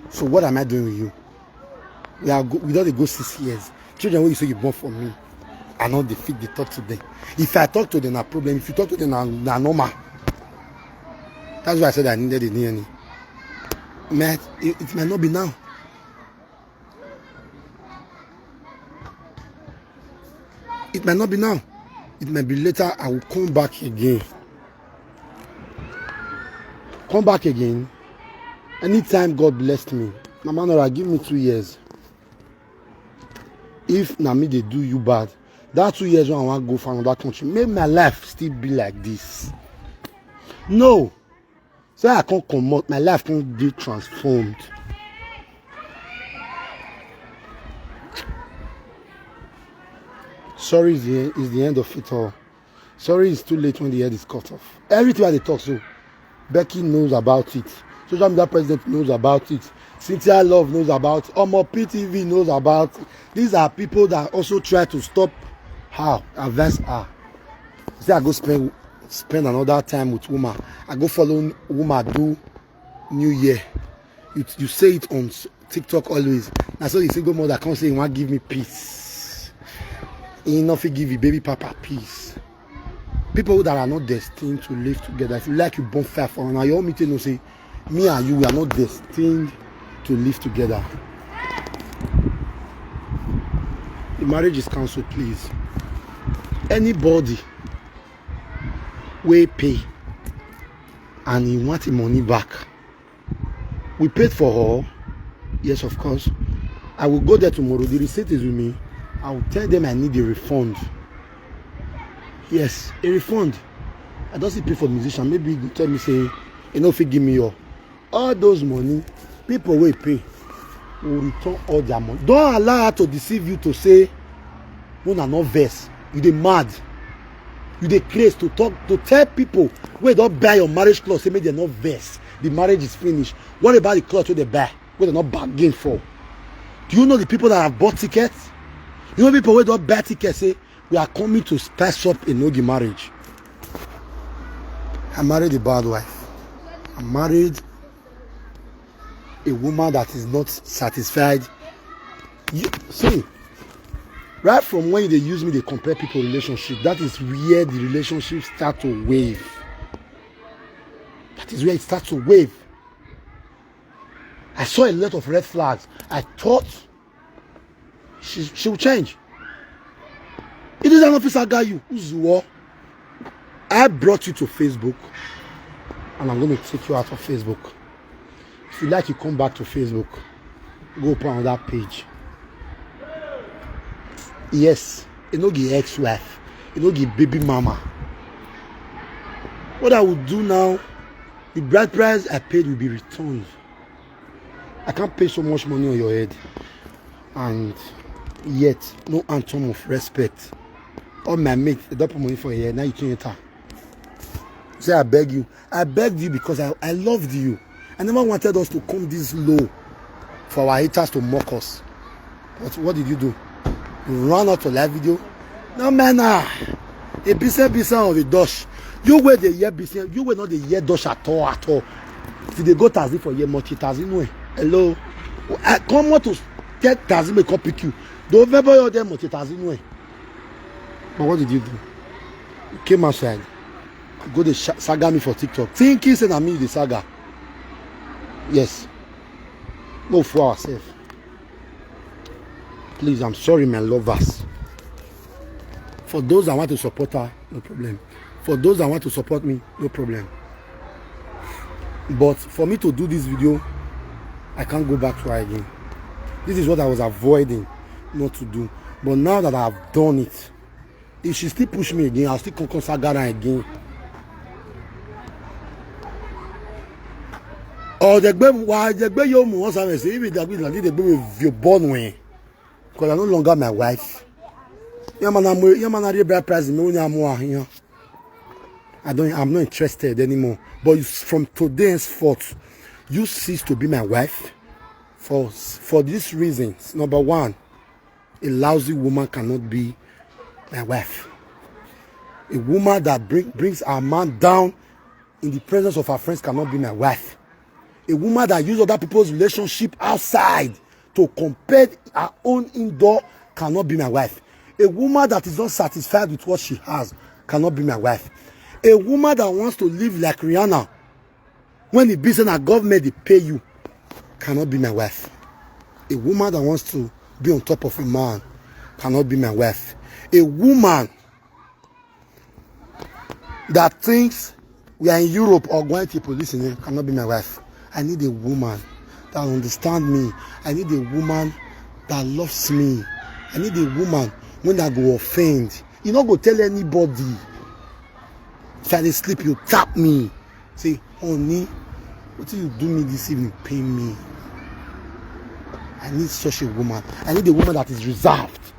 So what am I doing with you? We are go, we don dey go six years. Children wey you say you born for me, I no dey fit dey talk to them. If I talk to them, na problem. If you talk to them, na, na normal. That's why I said I needed a D N A. Might, it, it might not be now. It might not be now. It might be later. I will come back again. Come back again. Anytime God bless me, Mama Nora, give me two years. If na me dey do you bad, that two years when I wan go for another country, make my life still be like this. No. So I can't comot, my life can't be transformed. Sorry is the, is the end of it all. Sorry is too late when the head is cut off. Everything I dey talk so, Becky knows about it. Social media president knows about it. Cynthia Love knows about it. Omo P T V knows about it. These are people that also try to stop her, advance her. Say I go spend spend another time with woman. I go follow woman do New Year. You you say it on TikTok always. Na so the single mother come say he wan give me peace. He no fit give the baby papa peace. People that are not destined to live together, if you like, you burn fire for now. You want me to know say me and you, we are not destined to live together. The marriage is cancelled, please. Anybody wey pay and he want the money back, we paid for her. Yes, of course. I will go there tomorrow. The receipt is with me. I will tell them I need a refund. Yes, a refund. I don't see pay for musician. Maybe you tell me say you know if you give me your all those money, people wey pay will return all their money. Don't allow her to deceive you to say una no vex. You dey mad. You dey craze to talk to tell people wey don buy your marriage cloth say make dem no vex. The marriage is finished. What about the cloth wey dem buy wey dem no bargain for? Do you know the people that have bought tickets? You know people wey don buy tickets say we are coming to spice up Enogi marriage. I married a bad wife. I married a woman that is not satisfied. You see, right from when you dey use me dey compare people relationship, that is where the relationship start to wave. That is where it start to wave. I saw a lot of red flags. I thought she, she will change. It is an officer guy you, Uzuo. I brought you to Facebook, and I'm going to take you out of Facebook. If you like, you come back to Facebook. Go open another page. Yes, you know the ex-wife, you know the baby mama. What I will do now, the bride price I paid will be returned. I can't pay so much money on your head, and yet no anthem of respect. All my mates, they don't put money for here. Now you turn it. Say I beg you. I begged you because I, I loved you. I never wanted us to come this low for our haters to mock us. But what did you do? You ran out of live video. No man, ah. A business business of a Dutch. You were the year business. You were not the year Dutch at all, at all. If they go Tazi for year multi Tazi no. Hello. I come out to get Tazi may come pick you. Don't ever your them multi Tazi no. But what did you do? You came outside. Go the saga me for TikTok. Thinking say na me the saga. Yes. No for ourselves. Please, I'm sorry, my lovers. For those that want to support her, no problem. For those that want to support me, no problem. But for me to do this video, I can't go back to her again. This is what I was avoiding not to do. But now that I've done it, if she still push me again, I'll still come, come saga her again. Or the gbe wa the gbe yo mu once I say if the gbe na the gbe we you born when, because I no longer my wife. Yamana mo yamana re bra price me when I'm here. I don't I'm not interested anymore. But you, from today henceforth, you cease to be my wife for for these reasons. Number one, a lousy woman cannot be my wife. A woman that bring, brings her man down in the presence of her friends cannot be my wife. A woman that uses other people's relationship outside to compare her own indoor cannot be my wife. A woman that is not satisfied with what she has cannot be my wife. A woman that wants to live like Rihanna when e be say na government dey pay you cannot be my wife. A woman that wants to be on top of a man cannot be my wife. A woman that thinks we are in Europe or going to police in cannot be my wife. I need a woman that understand me. I need a woman that loves me. I need a woman when I go offend. You no go tell anybody. If I dey sleep, you tap me. Say, honey, what you do me this evening pain me. I need such a woman. I need a woman that is reserved.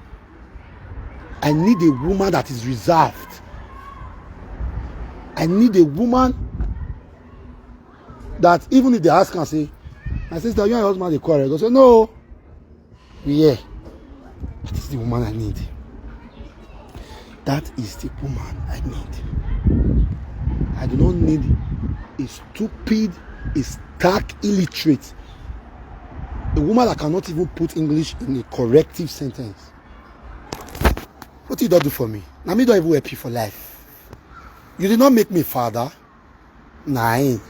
I need a woman that is reserved. I need a woman that even if they ask and say, my sister, you and your husband they quarrel. They say, no. Yeah. That is the woman I need. That is the woman I need. I do not need a stupid, a stark illiterate, a woman that cannot even put English in a corrective sentence. What you don't do for me? Now me don't even help you for life. You did not make me father. Nine.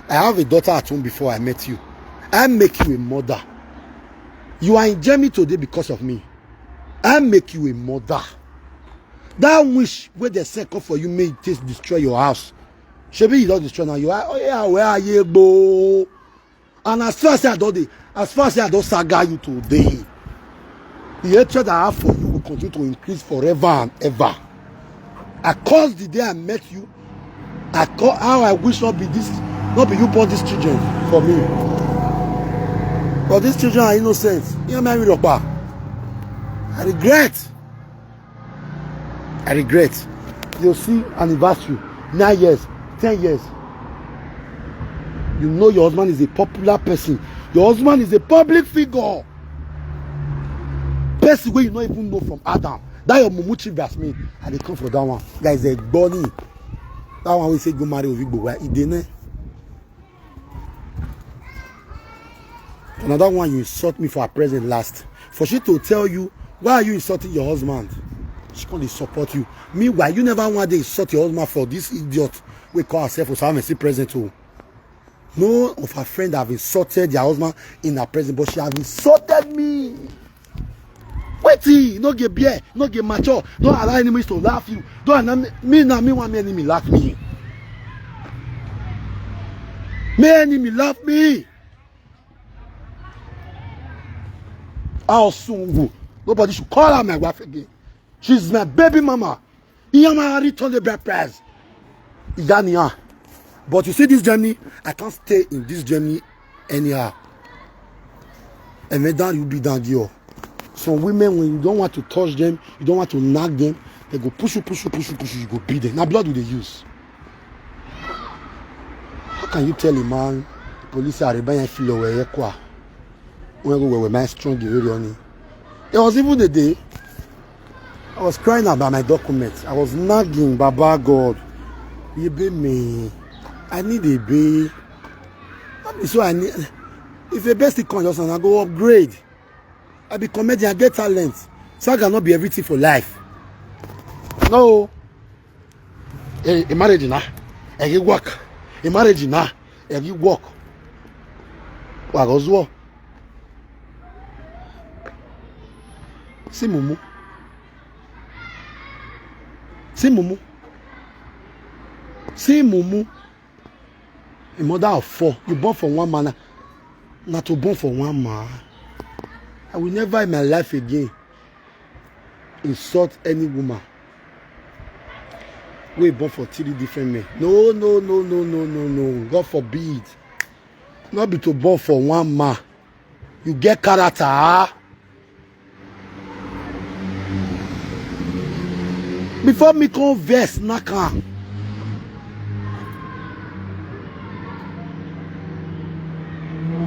I have a daughter at home before I met you. I make you a mother. You are in Germany today because of me. I make you a mother. That wish where they set up for you may just destroy your house. Shebi you don't destroy now. You are oh yeah, where are you go? And as far as I don't dey, as far as I don't saga you today, the hatred I have for you will continue to increase forever and ever. I cause the day I met you. I call how I wish not be this, not be you born these children for me. But these children are innocent. You know, I regret. I regret. You see anniversary, nine years, ten years. You know your husband is a popular person. Your husband is a public figure. Person where you not even know from Adam. That your mumu chief that's me. And they come for that one. Guys, they burning. That one we say go marry Ovigbo. Where it dey Another one, you insult me for her present last. For she to tell you, "Why are you insulting your husband?" She come dey support you. Meanwhile, you never one day insult your husband for this idiot wey call herself Osawa Mercy present o. No of her friend have insulted their husband in her presence, but she have insulted me. Wetin? No get beer, no get mature. Don't allow enemies to laugh you. Don't allow me, me now, me want me enemy laugh me. Me enemy laugh me. How soon go? Nobody should call her my wife again. She's my baby mama. Iyama return the bride price. Iyaniya. But you see this journey, I can't stay in this journey anyhow. And then down you be down there. Some women, when you don't want to touch them, you don't want to knock them, they go push you, push you, push you, push you, you go beat them. Now blood will they use. How can you tell a man, the police are buying filo where kwa? When go where my strong give you money. There was even the day I was crying about my documents. I was nagging, "Baba God, you pay me. I need a bay." That is why I need. If a best come just and I go upgrade. I be comedian, I get talent. So I cannot be everything for life. No. A, a marriage na, a work. A marriage na, a work. Wa go zuo. See mumu. See mumu. See mumu. A mother of four. You born for one man. Na, na to born for one man. I will never in my life again insult any woman wey born for three different men. No, no, no, no, no, no, no. God forbid. Not be to born for one man. You get character. Before me come vex, knock am.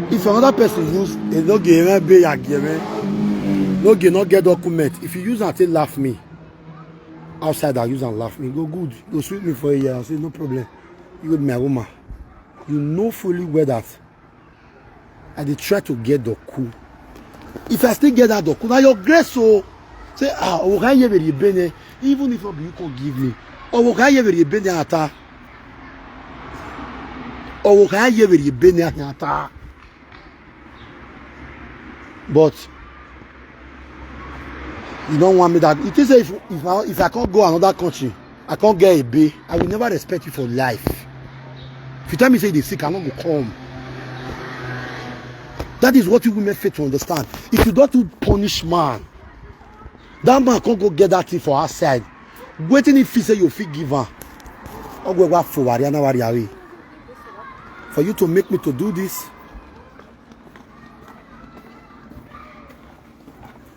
If another person use a no get ebe ya get ebe, no get no get document. If you use and take laugh me outside, I use and laugh me. Go good. Go sweet me for a year. I say no problem. You with my woman. You know fully well that I dey try to get doku. If I still get that doku, na your grace o. Say, ah, owo ka ye very bene. Even if you come give me, owo ka ye very bene ata. Owo ka ye very bene ata. But you don't want me that. You think say if, if I, if I can't go another country, I can't get a bay, I will never respect you for life. If you tell me say they sick, I no go come. That is what you women fail to understand. If you don't do punish man, that man can't go get that thing for outside. Wetin if he say you fit give am? Ogwe wa for wari, ana wari away. For you to make me to do this,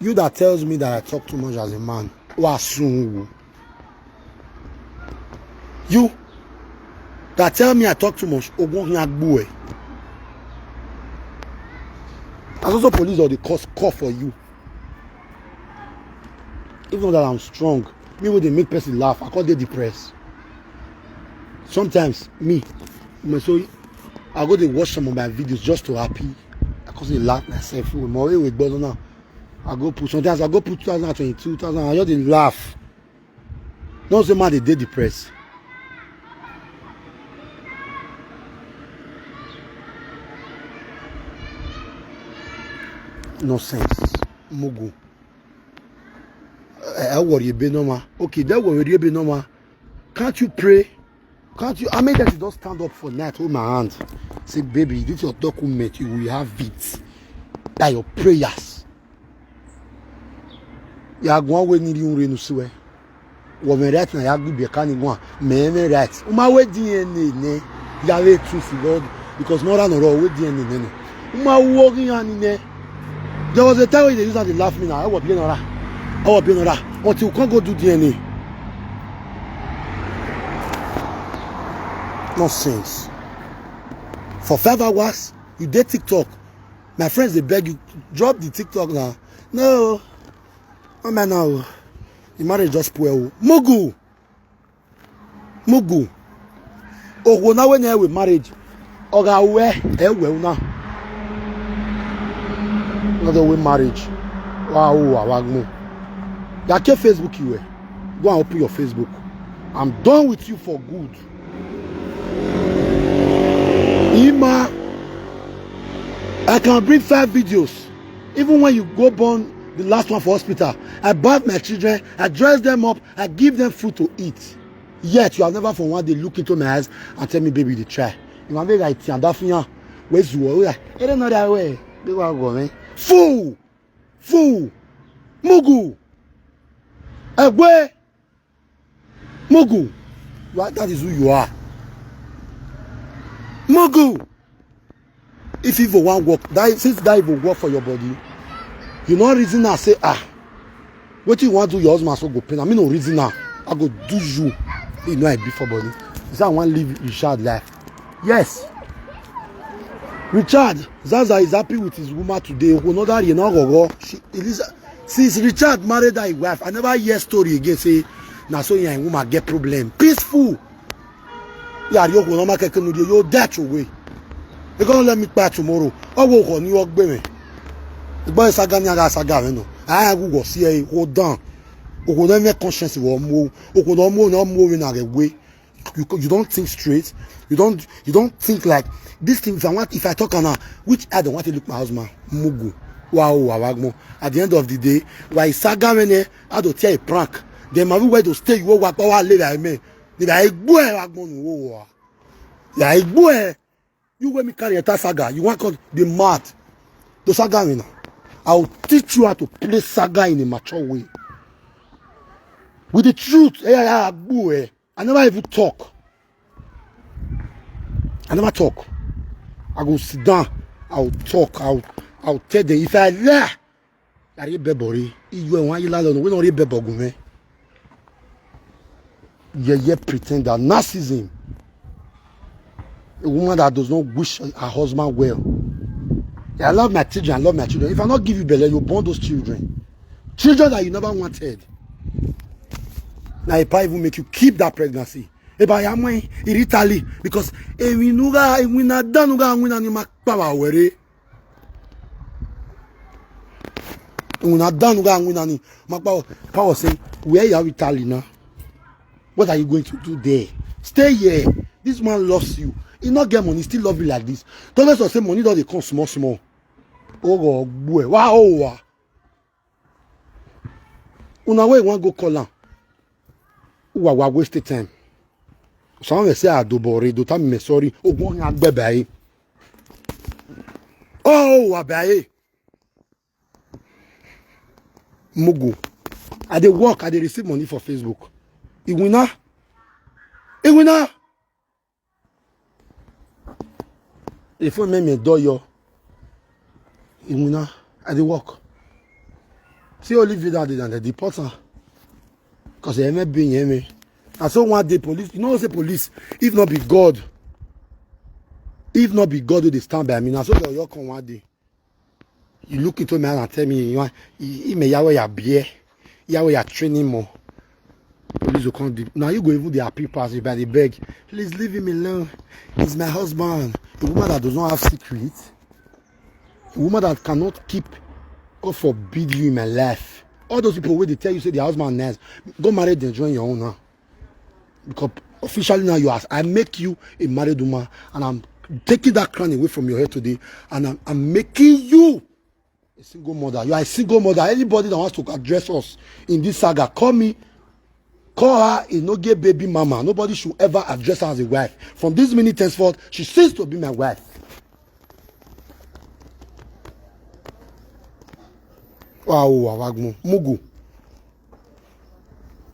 you that tells me that I talk too much as a man, wa sungu. You that tell me I talk too much, ogun hin agbo e. As also police or the cause call for you. Even that I'm strong, me wey dey make person laugh, I can't get depressed. Sometimes me, my so I go dey watch some of my videos just to happy. I can't say laugh myself. With my way with brother now, I go put sometimes I go put two thousand and twenty-two thousand. I just dey laugh. No say man dey dey depressed. Nonsense. Mugu. I worry a bit normal. Okay, that worry a bit normal. Can't you pray? Can't you? I mean that you don't stand up for night, hold my hand. Say, baby, this your document, you will have it by your prayers. Ya gwa we ni ri unre nu siwe. Wo me right na ya gbe ka ni gwa. Me me right. Uma we D N A ne. Ya we tu si God because no ra no ro we D N A ne. Uma wo gi ya ni ne. There was a time when they used to laugh me now. I was being around. I was being around. Until you can't go do D N A. Nonsense. For five hours, you did TikTok. My friends, they beg you, drop the TikTok now. No. Oh man, now. The marriage just poor. Mugu. Mugu. Ogo na when we marriage. Oga we, eh, we na. Another way marriage. Wow, wow, wow. Yake Facebook you were. Go and open your Facebook. I'm done with you for good. Ima, I can bring five videos. Even when you go born the last one for hospital, I bath my children, I dress them up, I give them food to eat. Yet you have never for one day look into my eyes and tell me, "Baby, you dey try." You want me like Tiandafian? Where's the world? It ain't not that way. They want go, man. Fool! Fool! Mugu! Egwe! Mugu! Right, that is who you are. Mugu! If evil wan work, that, since that evil work for your body, you no reason and say, "Ah, wetin you wan do your husband so go pain am?" Me no reason am. I go do you. You know I be for body. You say I wan live Richard life. Yes. Richard, Zaza is happy with his woman today. Another year, no go go. She, Eliza, since Richard married that wife, I never hear story again say na so your woman get problem. Peaceful. Yari okwu na ọma keke no dey, you die away. They gonna let me kpa tomorrow. Ọ wo ko ni ogbe me. Igbo saga ni aga saga me no. I go go see e, hold down. Okwu na me conscience wo mo. Okwu na mo na mo we na re we. You, you don't think straight. You don't, you don't think like this thing. If I want, if I talk now, which I don't want to look my husband. Mugu. Wow, wow, wow. At the end of the day, why saga me ne? I don't tear a prank. Then my way to stay, you walk power later, I mean. They are igbo e wa gbonu wo wa. They are igbo e. You when me carry enter saga, you want call the mad. The saga me now. I will teach you how to play saga in a mature way. With the truth, eh, yeah, yeah, igbo e. I never even talk. I never talk. I go sit down. I will talk. I will, I will tell them. If I lie, I read Bebori. You and one you lie on. We don't read Bebogume. Yeah, yeah, pretender. Narcissism. A woman that does not wish her husband well. Yeah, I love my children. I love my children. If I not give you belly, you born those children. Children that you never wanted. Now, if I even make you keep that pregnancy. If I am in Italy, because ewinuga, ewina danuga, ewina ni makpawa were. Ewina danuga, ewina ni makpawa. Power say, where you have Italy now? What are you going to do there? Stay here. This man loves you. He not get money, still love you like this. Don't let us say money don't dey come small, small. Oh, God, boy. Wow, oh, wow. Una wey wan go call am. Wa wa waste time. Some say adobore do time me sorry. Ogun yan gbe bayi. Oh, wa bayi. Mugu. I dey work, I dey receive money for Facebook. Iwina. Iwina. The phone make me do yo. Iwina, I dey work. See only video dey than the deport am. Cause they may be me. I saw one day police. You know say police. If not be God. If not be God, they stand by me. Now so they come one day. You look into my hand and tell me you want. He may Yahweh ya beer. Yahweh ya training more. Police will come. Now you go even the happy pass by the beg. Please leave him alone. He's my husband. A woman that does not have secrets. A woman that cannot keep. God forbid you in my life. All those people where they tell you say their husband nice, go marry them, join your own now. Because officially now you ask, I make you a married woman, and I'm taking that crown away from your head today, and I'm, I'm making you a single mother. You are a single mother. Anybody that wants to address us in this saga, call me. Call her Inoge baby mama. Nobody should ever address her as a wife. From this minute henceforth, she ceased to be my wife. Wow, wow, wow, Mugu.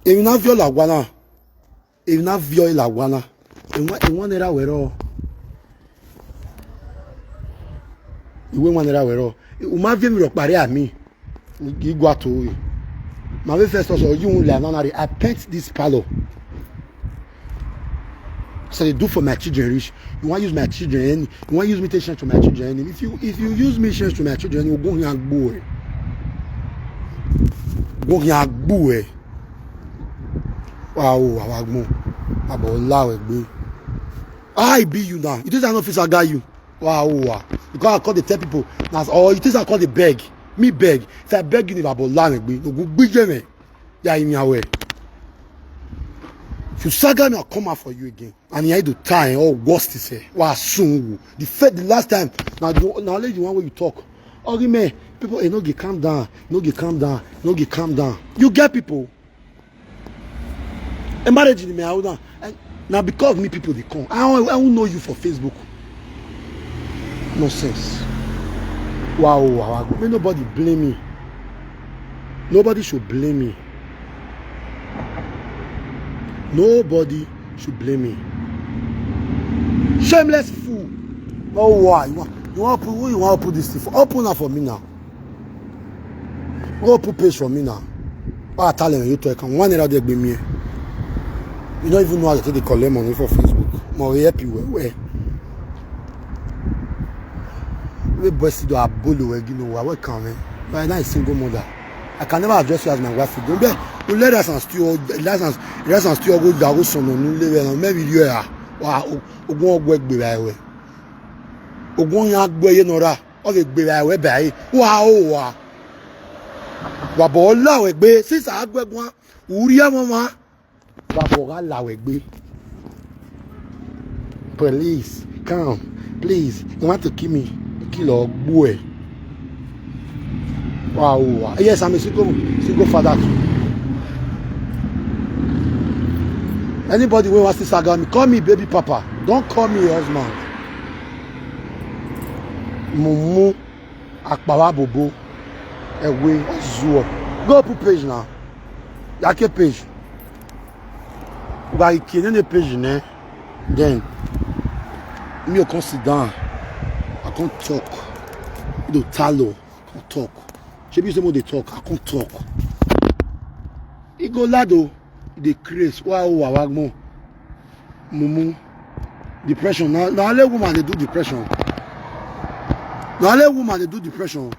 If you not viola wana, if you not viola wana, if one, if one era wero, if one era wero, you might be me pare at me. You go to you. My very first also, you won't like none. I paint this parlor. So they do for my children rich. You want use my children? You want use me to change to my children? If you if you use me change to my children, you go here and go. Go here and go. Wow, wow, wow, wow. About allow it, bro. I be you now. It is an officer guy you. Wow, wow. Because I call the tell people. That's all. It is I call the beg. Me beg. If I beg you, if I bol lamegbe, no go gbije me. Ya in your way. If you saga me, I'll come out for you again. And you do time or worst is eh. Wa soon. The first, the last time. Now, the, now let you one way you talk. Oh, me, people, eh, no get calm down. No get calm down. No get calm down. You get people. A marriage in me, I would not. Now because me people they come. I don't, I don't know you for Facebook. Nonsense. Wow, wow, wow. May nobody blame me. Nobody should blame me. Nobody should blame me. Shameless fool. Oh, why? You want, you want to put, who you want to put this thing for? Open up for me now. Go put page for me now. Why I tell you, you talk and one era there be me. You don't even know how to take the collect money for Facebook. More help you well. Well. We boys do a bolo, you know, what can we? But I'm not a single mother. I can never address you as my wife again. But you let us and still, let us, let us and still go, go, son, no, no, no, maybe you are. Wow, ogun ọgbọ ẹgbẹ rẹ wẹ. Ogun yan agbo ẹyẹ nọra. Ọ lè gbé rẹ wẹ báyìí. Wà ó wà. Wà bọ̀ ọ́ láwẹ̀ gbé. Sísà agbẹ́gun. Wùrí ẹ̀ mọ́ wá. Wà bọ̀ ọ́ láwẹ̀ gbé. Please, come. Please, you want to kill me? Kill or boy. Wow, wow. Yes, I'm a single, single father too. Anybody wey wan still saga me, call me baby papa. Don't call me husband. Mumu, Akpawa Bobo, Ewe, Ozuo. Go put page now. Yake page. Gba ike nene page ne. Then me o come sit down. I come talk. You do talo. I come talk. Shebi you say mo dey talk. I come talk. E go lado. E dey craze. Wa o wa wa gbon. Mumu. Depression. Na na only woman dey do depression. Na only woman dey do depression.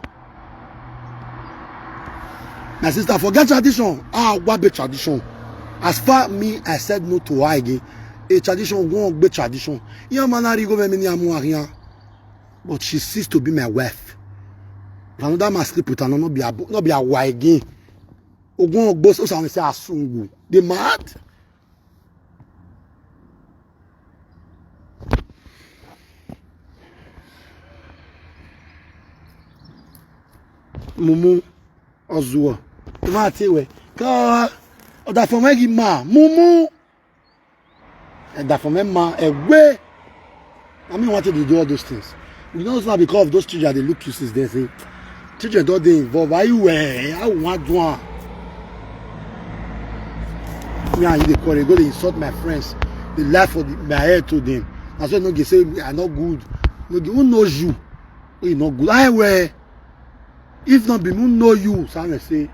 My sister, forget tradition. Ah, what be tradition? As far me, I said no to her again. A tradition won't be tradition. Your man are go me ni amu ahian. But she ceased to be my wife. If another man sleep with her, no be a, no be a wife again. Ogun ogbo so sound say asungu. They mad. Mumu Ozuo. Ima ti we. Ka oda for me gi ma. Mumu. And that for me ma ewe. I mean, wanted to do all those things. We know now because of those children they look you since then. Say, children don't they involve. Are you where? I want one. Me and you they call, they go they insult my friends. They laugh for the, my head to them. I said no, they say we are not good. No, they, who knows you? Who you not good? I where? If not be who know you, so I say.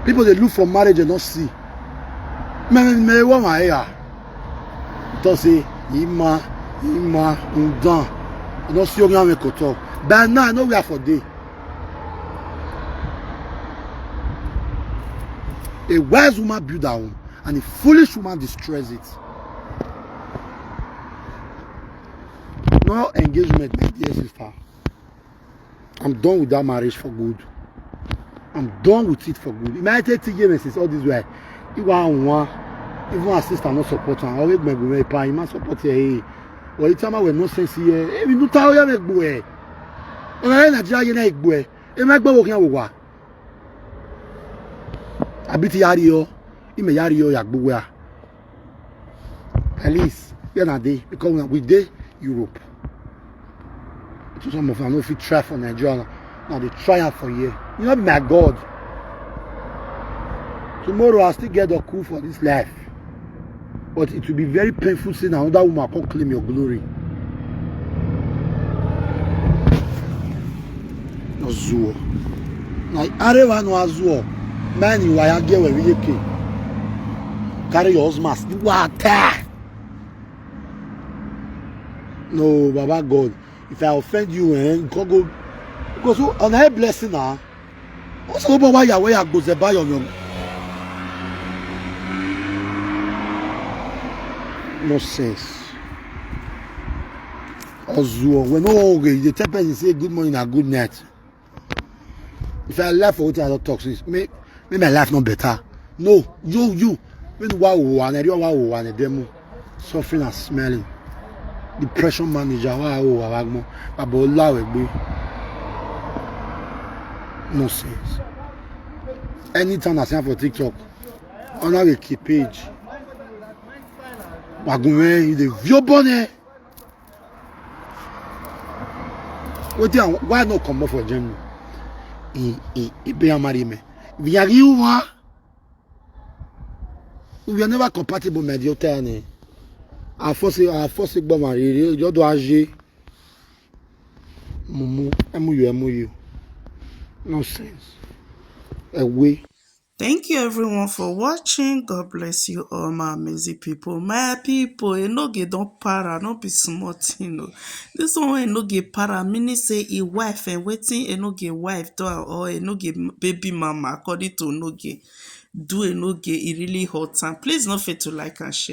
People they look for marriage and not see. Me me me what my ear. Don't say ima ima undan. You don't see only how we talk. But now I know we are for day. A wise woman build her home, and a foolish woman destroys it. No engagement, my dear sister. I'm done with that marriage for good. I'm done with it for good. Imagine thirty years since all this way. Iwa nwa, even her sister no support her. Always me go me pa, he must support her. Hey. Well, it's time I will no sense here. Hey, we no tell you me go eh. Ona Nigeria ye na igbo eh. E me gbo wo kan wo wa. Abi ti yari yo. Ime yari yo ya gbo wa. At least, yeah, na dey because we, we dey Europe. So some of them no fit try for Nigeria. Now they try out for here. You know, be my God. Tomorrow I still get the cool for this life. But it will be very painful seeing another woman come claim your glory. Ozuo. Na arewa no azuo. Man, you are get where we ke. Carry your husband. What? No, Baba God. If I offend you, eh, you can go. Because on a blessing now. Also, but why you where you go to buy your young? No sense. Ozuo, when no okay, you tell person say good morning and good night. If I laugh for wetin I don talk since, make make my life no better. No, you you. Make wa wo wa na wa wo wa na demo. Suffering and smelling. Depression manager wa wo wa wa gbon. Baba Olawegbe. Nonsense. Anytime I see am for TikTok, on our wiki page. Wagunwe, you dey view bonnet. Wetin I, why no comot for Germany? He he he pay am marry me. If you are you wa, we are never compatible, my dear. Tell me. I force I force gbọmọ rere lọ́dọ̀ ajé. Mumu, M U M U. Nonsense. Away. Thank you everyone for watching. God bless you all, my amazing people. My people, Enoge don para, no be small thing o. This one wey Enoge para, meaning say e wife and wetin Enoge wife do am, or Enoge baby mama, according to Enoge, do Enoge, e really hot am. Please no fail to like and share.